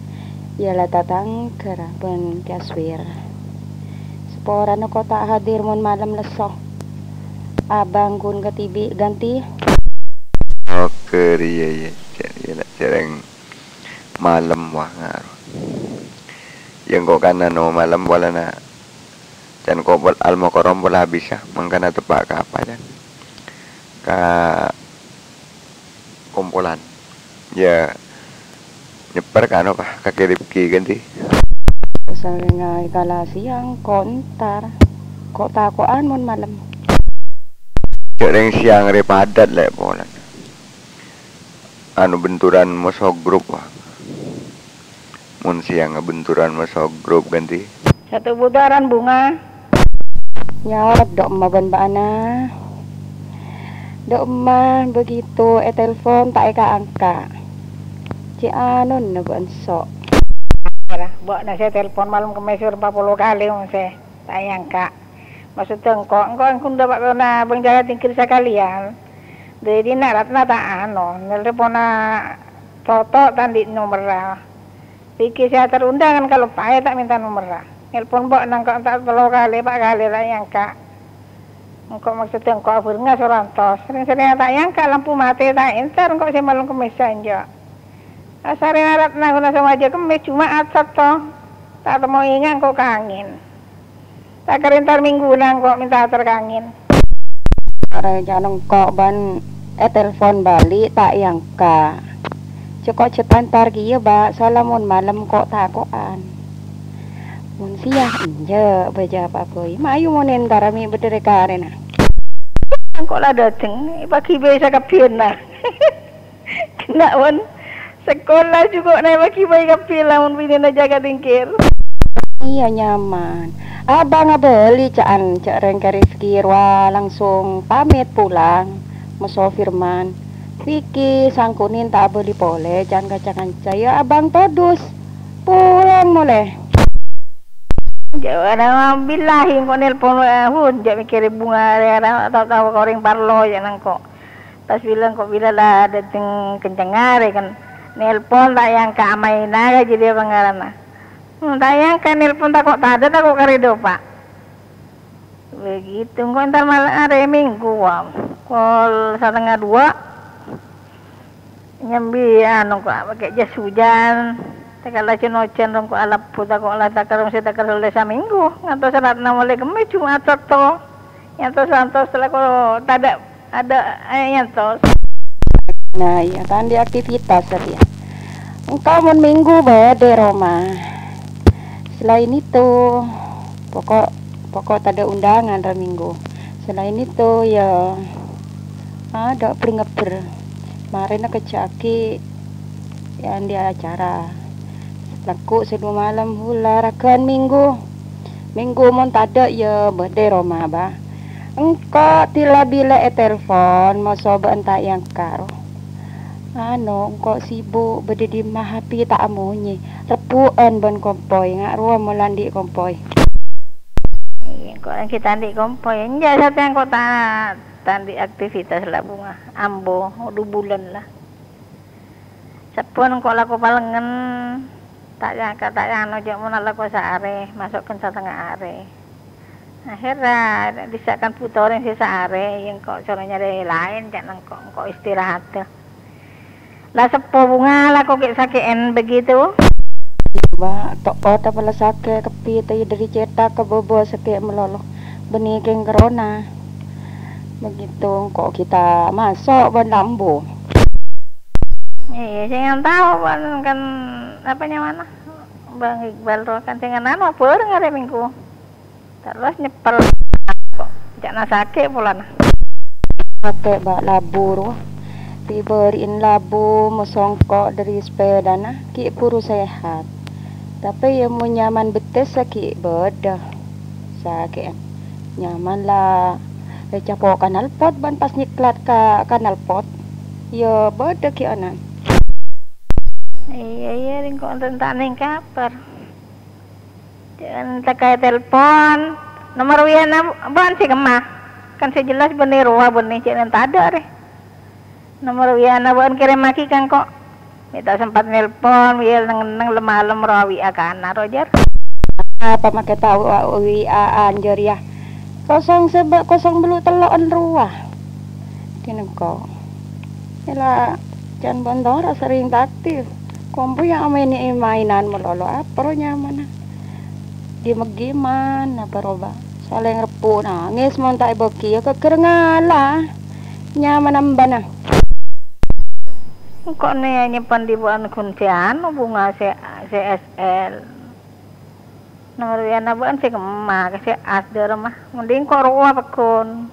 iyâ la tatangghâ ra bân Ki Aswir. Saporana ko' ta' hadir mon malem lesso. Abang ghun katibi' ganti. Oke, iyâ, iyâ. Cè-, iyâ, la, cèrèng malem, wah, ngaro. Yâ, engko' kan, anu, malem polana can ko' pol-, Al-Mukarram pola abis, yâ. Mangkana teppa' ka apa, can? Ka kompolan. Yâ, nyèpèr ka anu, Pak, ka K D P G ganti. Saking kala siang, ko' entar. Ko' tako'an mon malem. Cè' rèng siang rè padat lè' polana. Anu benturan moso grup, Pak. Mon siang benturan moso grup ganti. Satu putaran bunga. Nyaot dâ' emma bân bâ'na. Dâ' emma begitu ètelpon ta' èka-angka. Cè' anonna bâ'na so'. Bâ'na sè telpon malem Kemmès empa' polo kalè mosè ta' èangka'. Maksodda engko', engko' èngghun dâpa' kona bâng jâgâ tingkir sakalèyan. Dâddhi na' Ratna ta' ano, nelponna Toto ta' andi' nomerra. Pèkkè sè ater undangan kaloppaè ta' mènta nomerra. Nelpon bâ'na engko' ta' tello kalè, pa' kalè ta' èangka'. Engko' maksodda engko' abhârengnga so rantos. Rèng-sèrèngnga ta' èangka', lampu matè ta' entar engko' sè malem Kemmès enjâ'. Asarèna Ratna ghuna somajâ Kemmès, Juma'at, Sabto. Ta' temmo enga' engko' kangèn. Ta' kèra entar Minggu nangko' mènta ater kangèn. Arè jhân engko' bân ètelpon bâli' ta' èangka'. Cè' ko' jhâ' ta' entar kèya, Bâ', soalla mon malem ko'-tako'an. Mon sèyang enjâ', bâjâ apa bhâi. Mayu mon entara mè' bâdâ rè-karèna. Engko' la dâteng, èpaghibâi sakabbhiyânna. Kèng mon sakola juko' na èpaghibâi kabbhi la mon binèna jâgâ tingkir. Iyâ, nyaman. Abâng abâli ca'an, cè' rèng Kè Rifki rowa langsung pamèt pulang. Moso Firman. Pèkkè sangkonin ta' abâli polè, ca'an ka-, ca-kanca, iyâ abâng todus. Pulang molè. Jâ' na billahi engko' nelpon, eh, hun, jâ' mèkkèrè bhunga arè-arè, tao-tao ka orèng parlo, jâ' nangko'. Pas bilâ engko' bilâ la dâteng kenceng arè kan. Nelpon ta' èangka' amaina ka jârèya pangaranna. Hmm, ta' èangka' nelpon tako' tadâ', tako' karè dâpa'. Begitu, engko' entar malem arè Minggu, wa. Pokol satengnga duwâ'. Nyambi, anu, ko' makè jas hujan. Takala jan-ojan, rong ko' alabbu, tako' la takar, sè takar olle saminggu. Ngantos Ratna molè Kemmès, Jum'at, Sabto. Nyantos-santos, tako' tadâ', adâ', eh, nyantos. Nah, iyâ, ta' andi' aktivitas satèya. Engko' mon Minggu bâdâ è roma. Selain itu, pokok, pokok tadâ' undangan ra Minggu. Selain itu, ya, adâ' bher-ngebbher. Marèna kejjhâ'aghi, ya, andi' acara. Lagghu' sè du malem, hula raghân Minggu. Minggu mon tadâ', ya, bâdâ è roma, Bâ. Engko' dila-bila ètelpon, moso bâ'na ta' èangka', ro. Anu, engko' sibuk, bâdâ dimma hape ta' amonyè. Rebbhu'ân bân kompoy, nga' rowa mon la andi' kompoy. Iyâ, engko' lagi ta' andi' kompoy. Enjâ', satèya engko' ta', ta' andi' aktivitas la bhunga. Ambo, du bulân la. Sabbhân engko' lako palengngen, ta' ya-, ka-, ta' yano jâ' mon alako saarè, maso' ghân satengnga arè. Akhèrra, bisa kan bhuto orèng sè saarè, ya engko' soro nyarè laèn, ca'na engko', engko' istirahatta. La seppo bhunga lako kè'-sakè'en begitu. Bâ, to'ot apa la sakè' kabbhi, ta' iyâ dâri cèthak ka bâbâ sakè' malolo. Bânnè kèng corona. Begitu, engko' ghi' ta' maso' bân lambu. Iyâ, sè ngan tao, kan, kan, apa nyamana? Bang Iqbal rowa kan sè ngan anu, bâreng arè Minggu. Terros nyeppel. Ca'na sakè' polana. Sakè', Bâ, labu rowa. Èbâri'in labu masongko' dâri sepèdana, ghi' bhuru sehat. Tapè, ya, mon nyaman bettessa ghi' bâdâ. Sakè'en. Nyaman la ècapo' knalpot bân pas nyèklat ka knalpot, ya bâdâ ghi' ana'. Iyâ, iyâ, rèng ko' enten ta' nèng kabhâr. Jhân takè telpon. Nomor W A-na bâ'na sè kemma. Kan sè jelas bânnè rowa bânnè, jhân tadâ' rè. Nomor W A-na bâ'na kèrèmmaghi ka engko'. Mè' ta' sempat nelpon, wi' neng-enneng lem-malem rowa W A kana, Roger. Apa makè ta' W A-an jârèya? Kosong sèba', kosong bellu' tello'en rowa. Kèng engko'. Ella, can bân tora serrèng ta' aktif. Kompoy amaènè mainan malolo, apa ro nyamana? Gim-giman, apa roba? Salèng rebbhu' nangès mon ta' èbâghi, ya ghâgghâr ngala. Nyaman embana. Engko' nè nyèmpen dhibu'ân ghun sè anu, bhunga sè, sè S L. Nomor W A-na bâ'na sè kemma, sè asdâ rèma. Mending ko' rowa pèghun.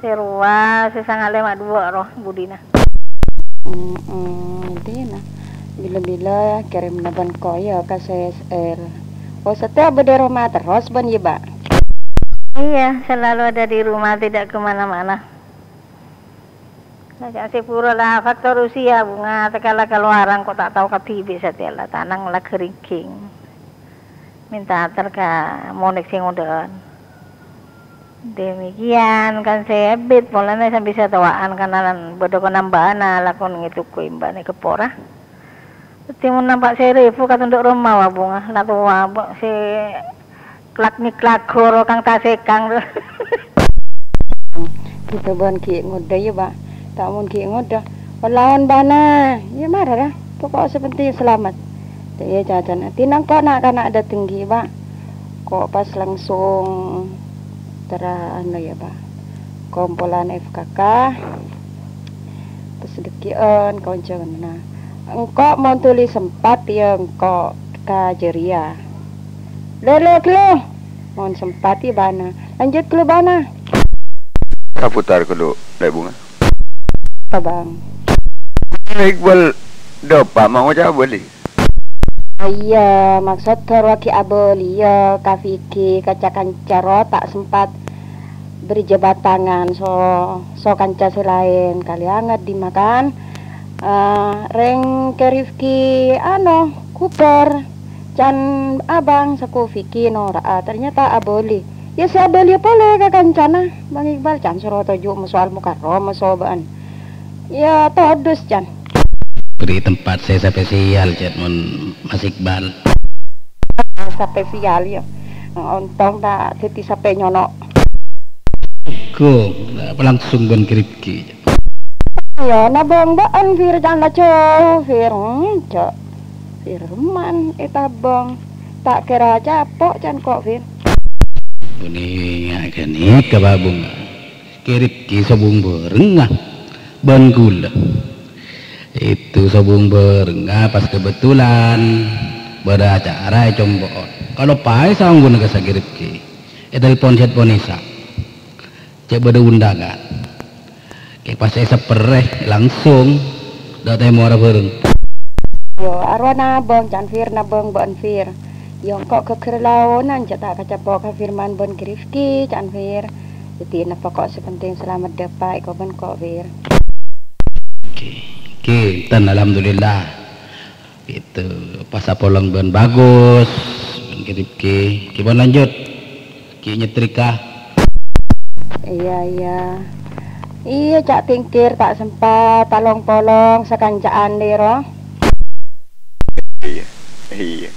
Sè rowa, sè sanga' lèma' duwâ' ro budina. Mm-mm, budina. Bila-bila kèrèmna bân ko' ya ka sè S L. Oh, satèya bâdâ roma terros bân ya, Bâ'? Iya, selalu ada di rumah, tidak kemana-mana. Lah, ca'na sè buru la faktor usia, Bunga, tatkala kalowaran kok ta' tao kadhibi' satèya la, tanang la ghâringghing. Mènta ater ka monèk sè ngodâ'ân. Demikian kan sè èbit, polana sambi sè towa'an kan bâdâ konambâna lakon ngètokè embâna ghâpora. Dhâddhi mon nampa' sè rèbu ka tondhu' roma, wa, Bunga, la towa, Mbok, sè klak-nyiklak ghuru kang tasèkang. Ghita bân ghi' ngodâ, iyâ, Pak. Ta' mon ghi' ngodâ. Palaon bâ'na. Iyâ, mara, ra. Pokok sè penting salamet. Iyâ, cacana. Dhinèng ko' na'-kana' dâteng ghi', Pak. Ko' pas langsung tera-, anu, iyâ, Pak. Kompolan F K K. Pas dâgghi'ân konjhânganna. Engko' mon dhuli sempat, iyâ, engko' ka jârèya. Lè, lè, ghâllu. Mon sempat, iyâ, bâ'na. Lanjut ghâllu bâ'na. Kaputar ghâllu, Lè' Bunga. Apa, Bang? Iqbal dâpa' ma' ngoca' abâli. Iyâ, maksod ghâruwâghi abâliyâ ka Vicky, ka ca-kanca ro ta' sempat berjabat tangan so, so kanca sè laèn, kalèyangan dimma kan, eh, rèng Kè Rifki, ano, ghubâr, can abâng sè ko Vicky nora'a, ternyata abâli. Iyâ, sè abâliyâ polè ka kancana, Bang Iqbal, can soro toju' moso Al-Mukarramah sobâ'ân. Iyâ, todus, can. Beri tempat sè spesial, cèt, mon Mas Iqbal. Spesial, iyâ. Ontong ta' dhâddhi sapè nyono'. Go, apa langsung bân Kè Rifki. Iyâ, nabâng bâ'ân, Fir, can la jâu, Fir. Hmm, jâ'. Firman ètabâng. Ta' kèra capo', can ko', Fir. Bânnè ghânèka, Pak Bunga. Kè Rifki sobung bârengnga bân ghulâ. Itu sobung bârengnga pas kebetulan bâdâ acara è compo'on. Kaloppaè saongghuna ka Kè Rifki. Ètelpon cèt ponèsa. Cè' bâdâ undangan. Kè pas èsapèrè langsung dâ' tèmorra bâreng. Yo, arowa nabâng, can Fir, nabâng bâ'ân Fir. Yo, engko' ghâgghâr laonan, jâ' ta' kacapo' ka Firman bân Kè Rifki, can Fir. Dhâddhi, napa ko' sè penting salamet dâpa' èko bân ko', Fir. Oke. Oke, enten, alhamdulillah. Gitu. Pas apolong bân Bagus, bân Kè Rifki. Gimana lanjut? Ki nyetrika. Iyâ, iyâ. Iyâ, Cak Tingkir, ta' sempat along-polong sakanca'an, Lè, ro. Iyâ, iyâ.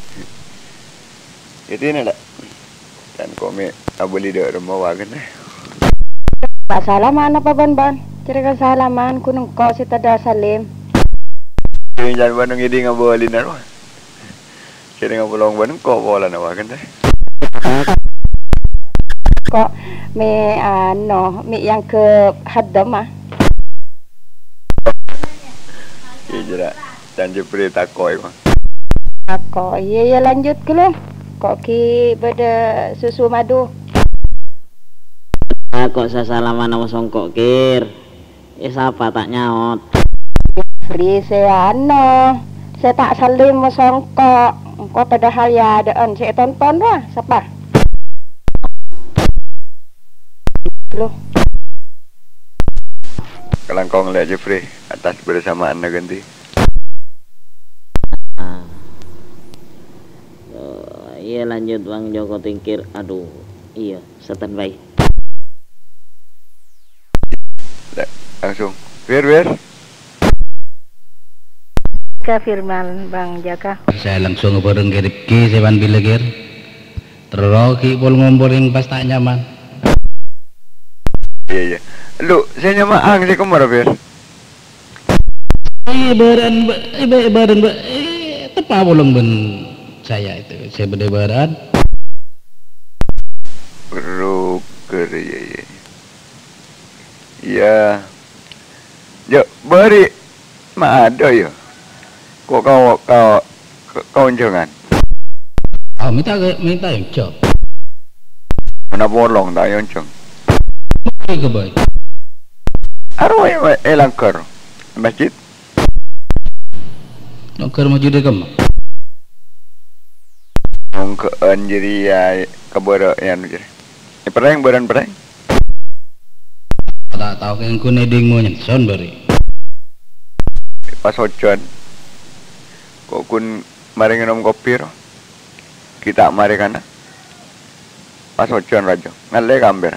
Itu ini, Lè'. Kan ko' mè' abâli dâ' remma wagen, eh. Pas salaman apa bân-bân? Cerita salaman, kun engko' sè tadâ' salim. Ini jan bân ngèdhing abâlina, ro. Kèng apolong bân engko' polana wagen, eh. Ko' mè' ano, mè' èangghep haddem, ah. Iyâ, jârèya. Can Jepri tako', Bang. Tako', iyâ, iyâ, lanjut ghâllu. Ko' ghi' bâdâ susu madu. Tako' sasalaman ama songko' kèr. Eh, sapa ta' nyaot? Jepri sè ano, sè ta' salim songko'. Engko' padahal yâ adâ'ân sè ètonton, wah, sapa? Loh. Kalangkong lè' Jeffrey, atas bersamaanna ghântè. Ah. Eh, iyâ, lanjut, Bang Joko Tingkir. Aduh, iyâ, standby. Lè', langsung. Wir, wir. Ka Firman, Bang Jaka. Saya langsung bâreng Kè Rifki, sè wan bilâ, Kèr. Terro ghi' pol-ngompol rèng pas ta' nyaman. Iyâ, iyâ. Lu, sè nyama'ang sè kemma, Fir? Eh, bârân, Mbak. Eh, bâ-, bârân, Mbak. Eh, teppa' polong bân saya itu. Saya bâdâ bârân. Broker, iyâ, iyâ. Iyâ. Jâ', bâri'. Ma' adâ', iyâ. Ko' ka-, ka-, ka-, kaonjhângan. Ah, mènta ka-, mènta èonjhâng. Ana polong ta' èonjhâng. Bâi ka bâi. Arowa è, è langghâr. Masjid. Langghâr masjid è kemma? Mongghâ'ân jârèya kabârâ' è anu jârèya. Pèrèng, bârân pèrèng. Ta' tao kèng ghun è dhing mo nyènson bâri'. Pas ojhân. Ko' ghun marè ngènom kopi ro. Ghi' ta' marè kana. Pas ojhân rajâ. Ngallè ka ambèr.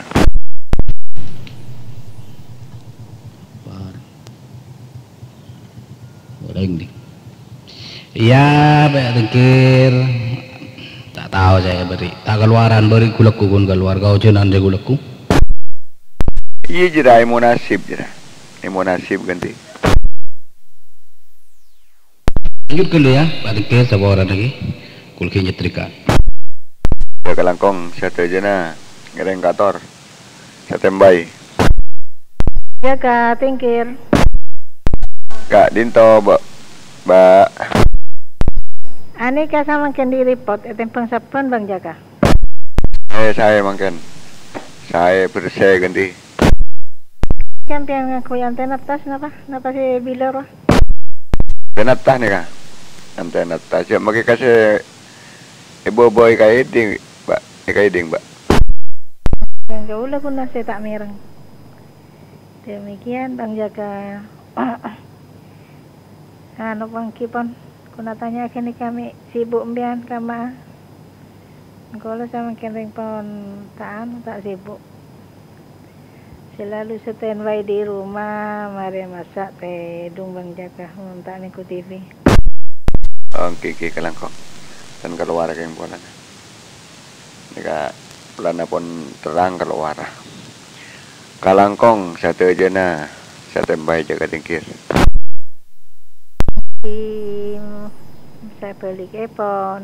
Orèng, ding. Iyâ, Pak Tengkir. Ta' tao saya bâri'. Ta' kalowaran bâri' ghulâkku ghun kalowar kaojhânan sè ghulâkku. Iyâ, jârèya è monasib, jârèya. È monasib ghântè. Lanjut ghâllu, yâ, Pak Tengkir, saporana ghi. Kulki nyetrika. Yâ, kalangkong sadhâjâna ngèrèng kator. Satèmbhâi. Jaka, Tengkir. Ka'dinto, Mbak. Mbak. Anèka samangkèn èrèpot ètèmbhâng sabbhân, Bang Jaka. Eh, saè mangkèn. Saè bersè ghântè. Sampèyan ngangghuy antèna tas napa? Napa sè bilâ rowa? Antèna tas nèka. Antèna tas. Jhâ' makè ka sè èbâbâ è kaèdhing, Mbak. È kaèdhing, Mbak. Yang kaulâ ghun sè ta' mèreng. Demikian, Bang Jaka. Anu, pangghi pon, ghun atanya ghânèka mè' sibuk empèyan, kamma? Kaulâ samangkèn rèng pon ta' anu, ta' sibuk. Selalu standby di rumah, marè massa' tèdung Bang Jaka, mon ta' nèngghu T V. Èngghi, èngghi, kalangkong. Tan kalowar kèng polana. Nèka polana pon terrang kalowar. Kalangkong sadhâjâna satèmbhâi jaka tènggir. Im, sabhâligghâ pon.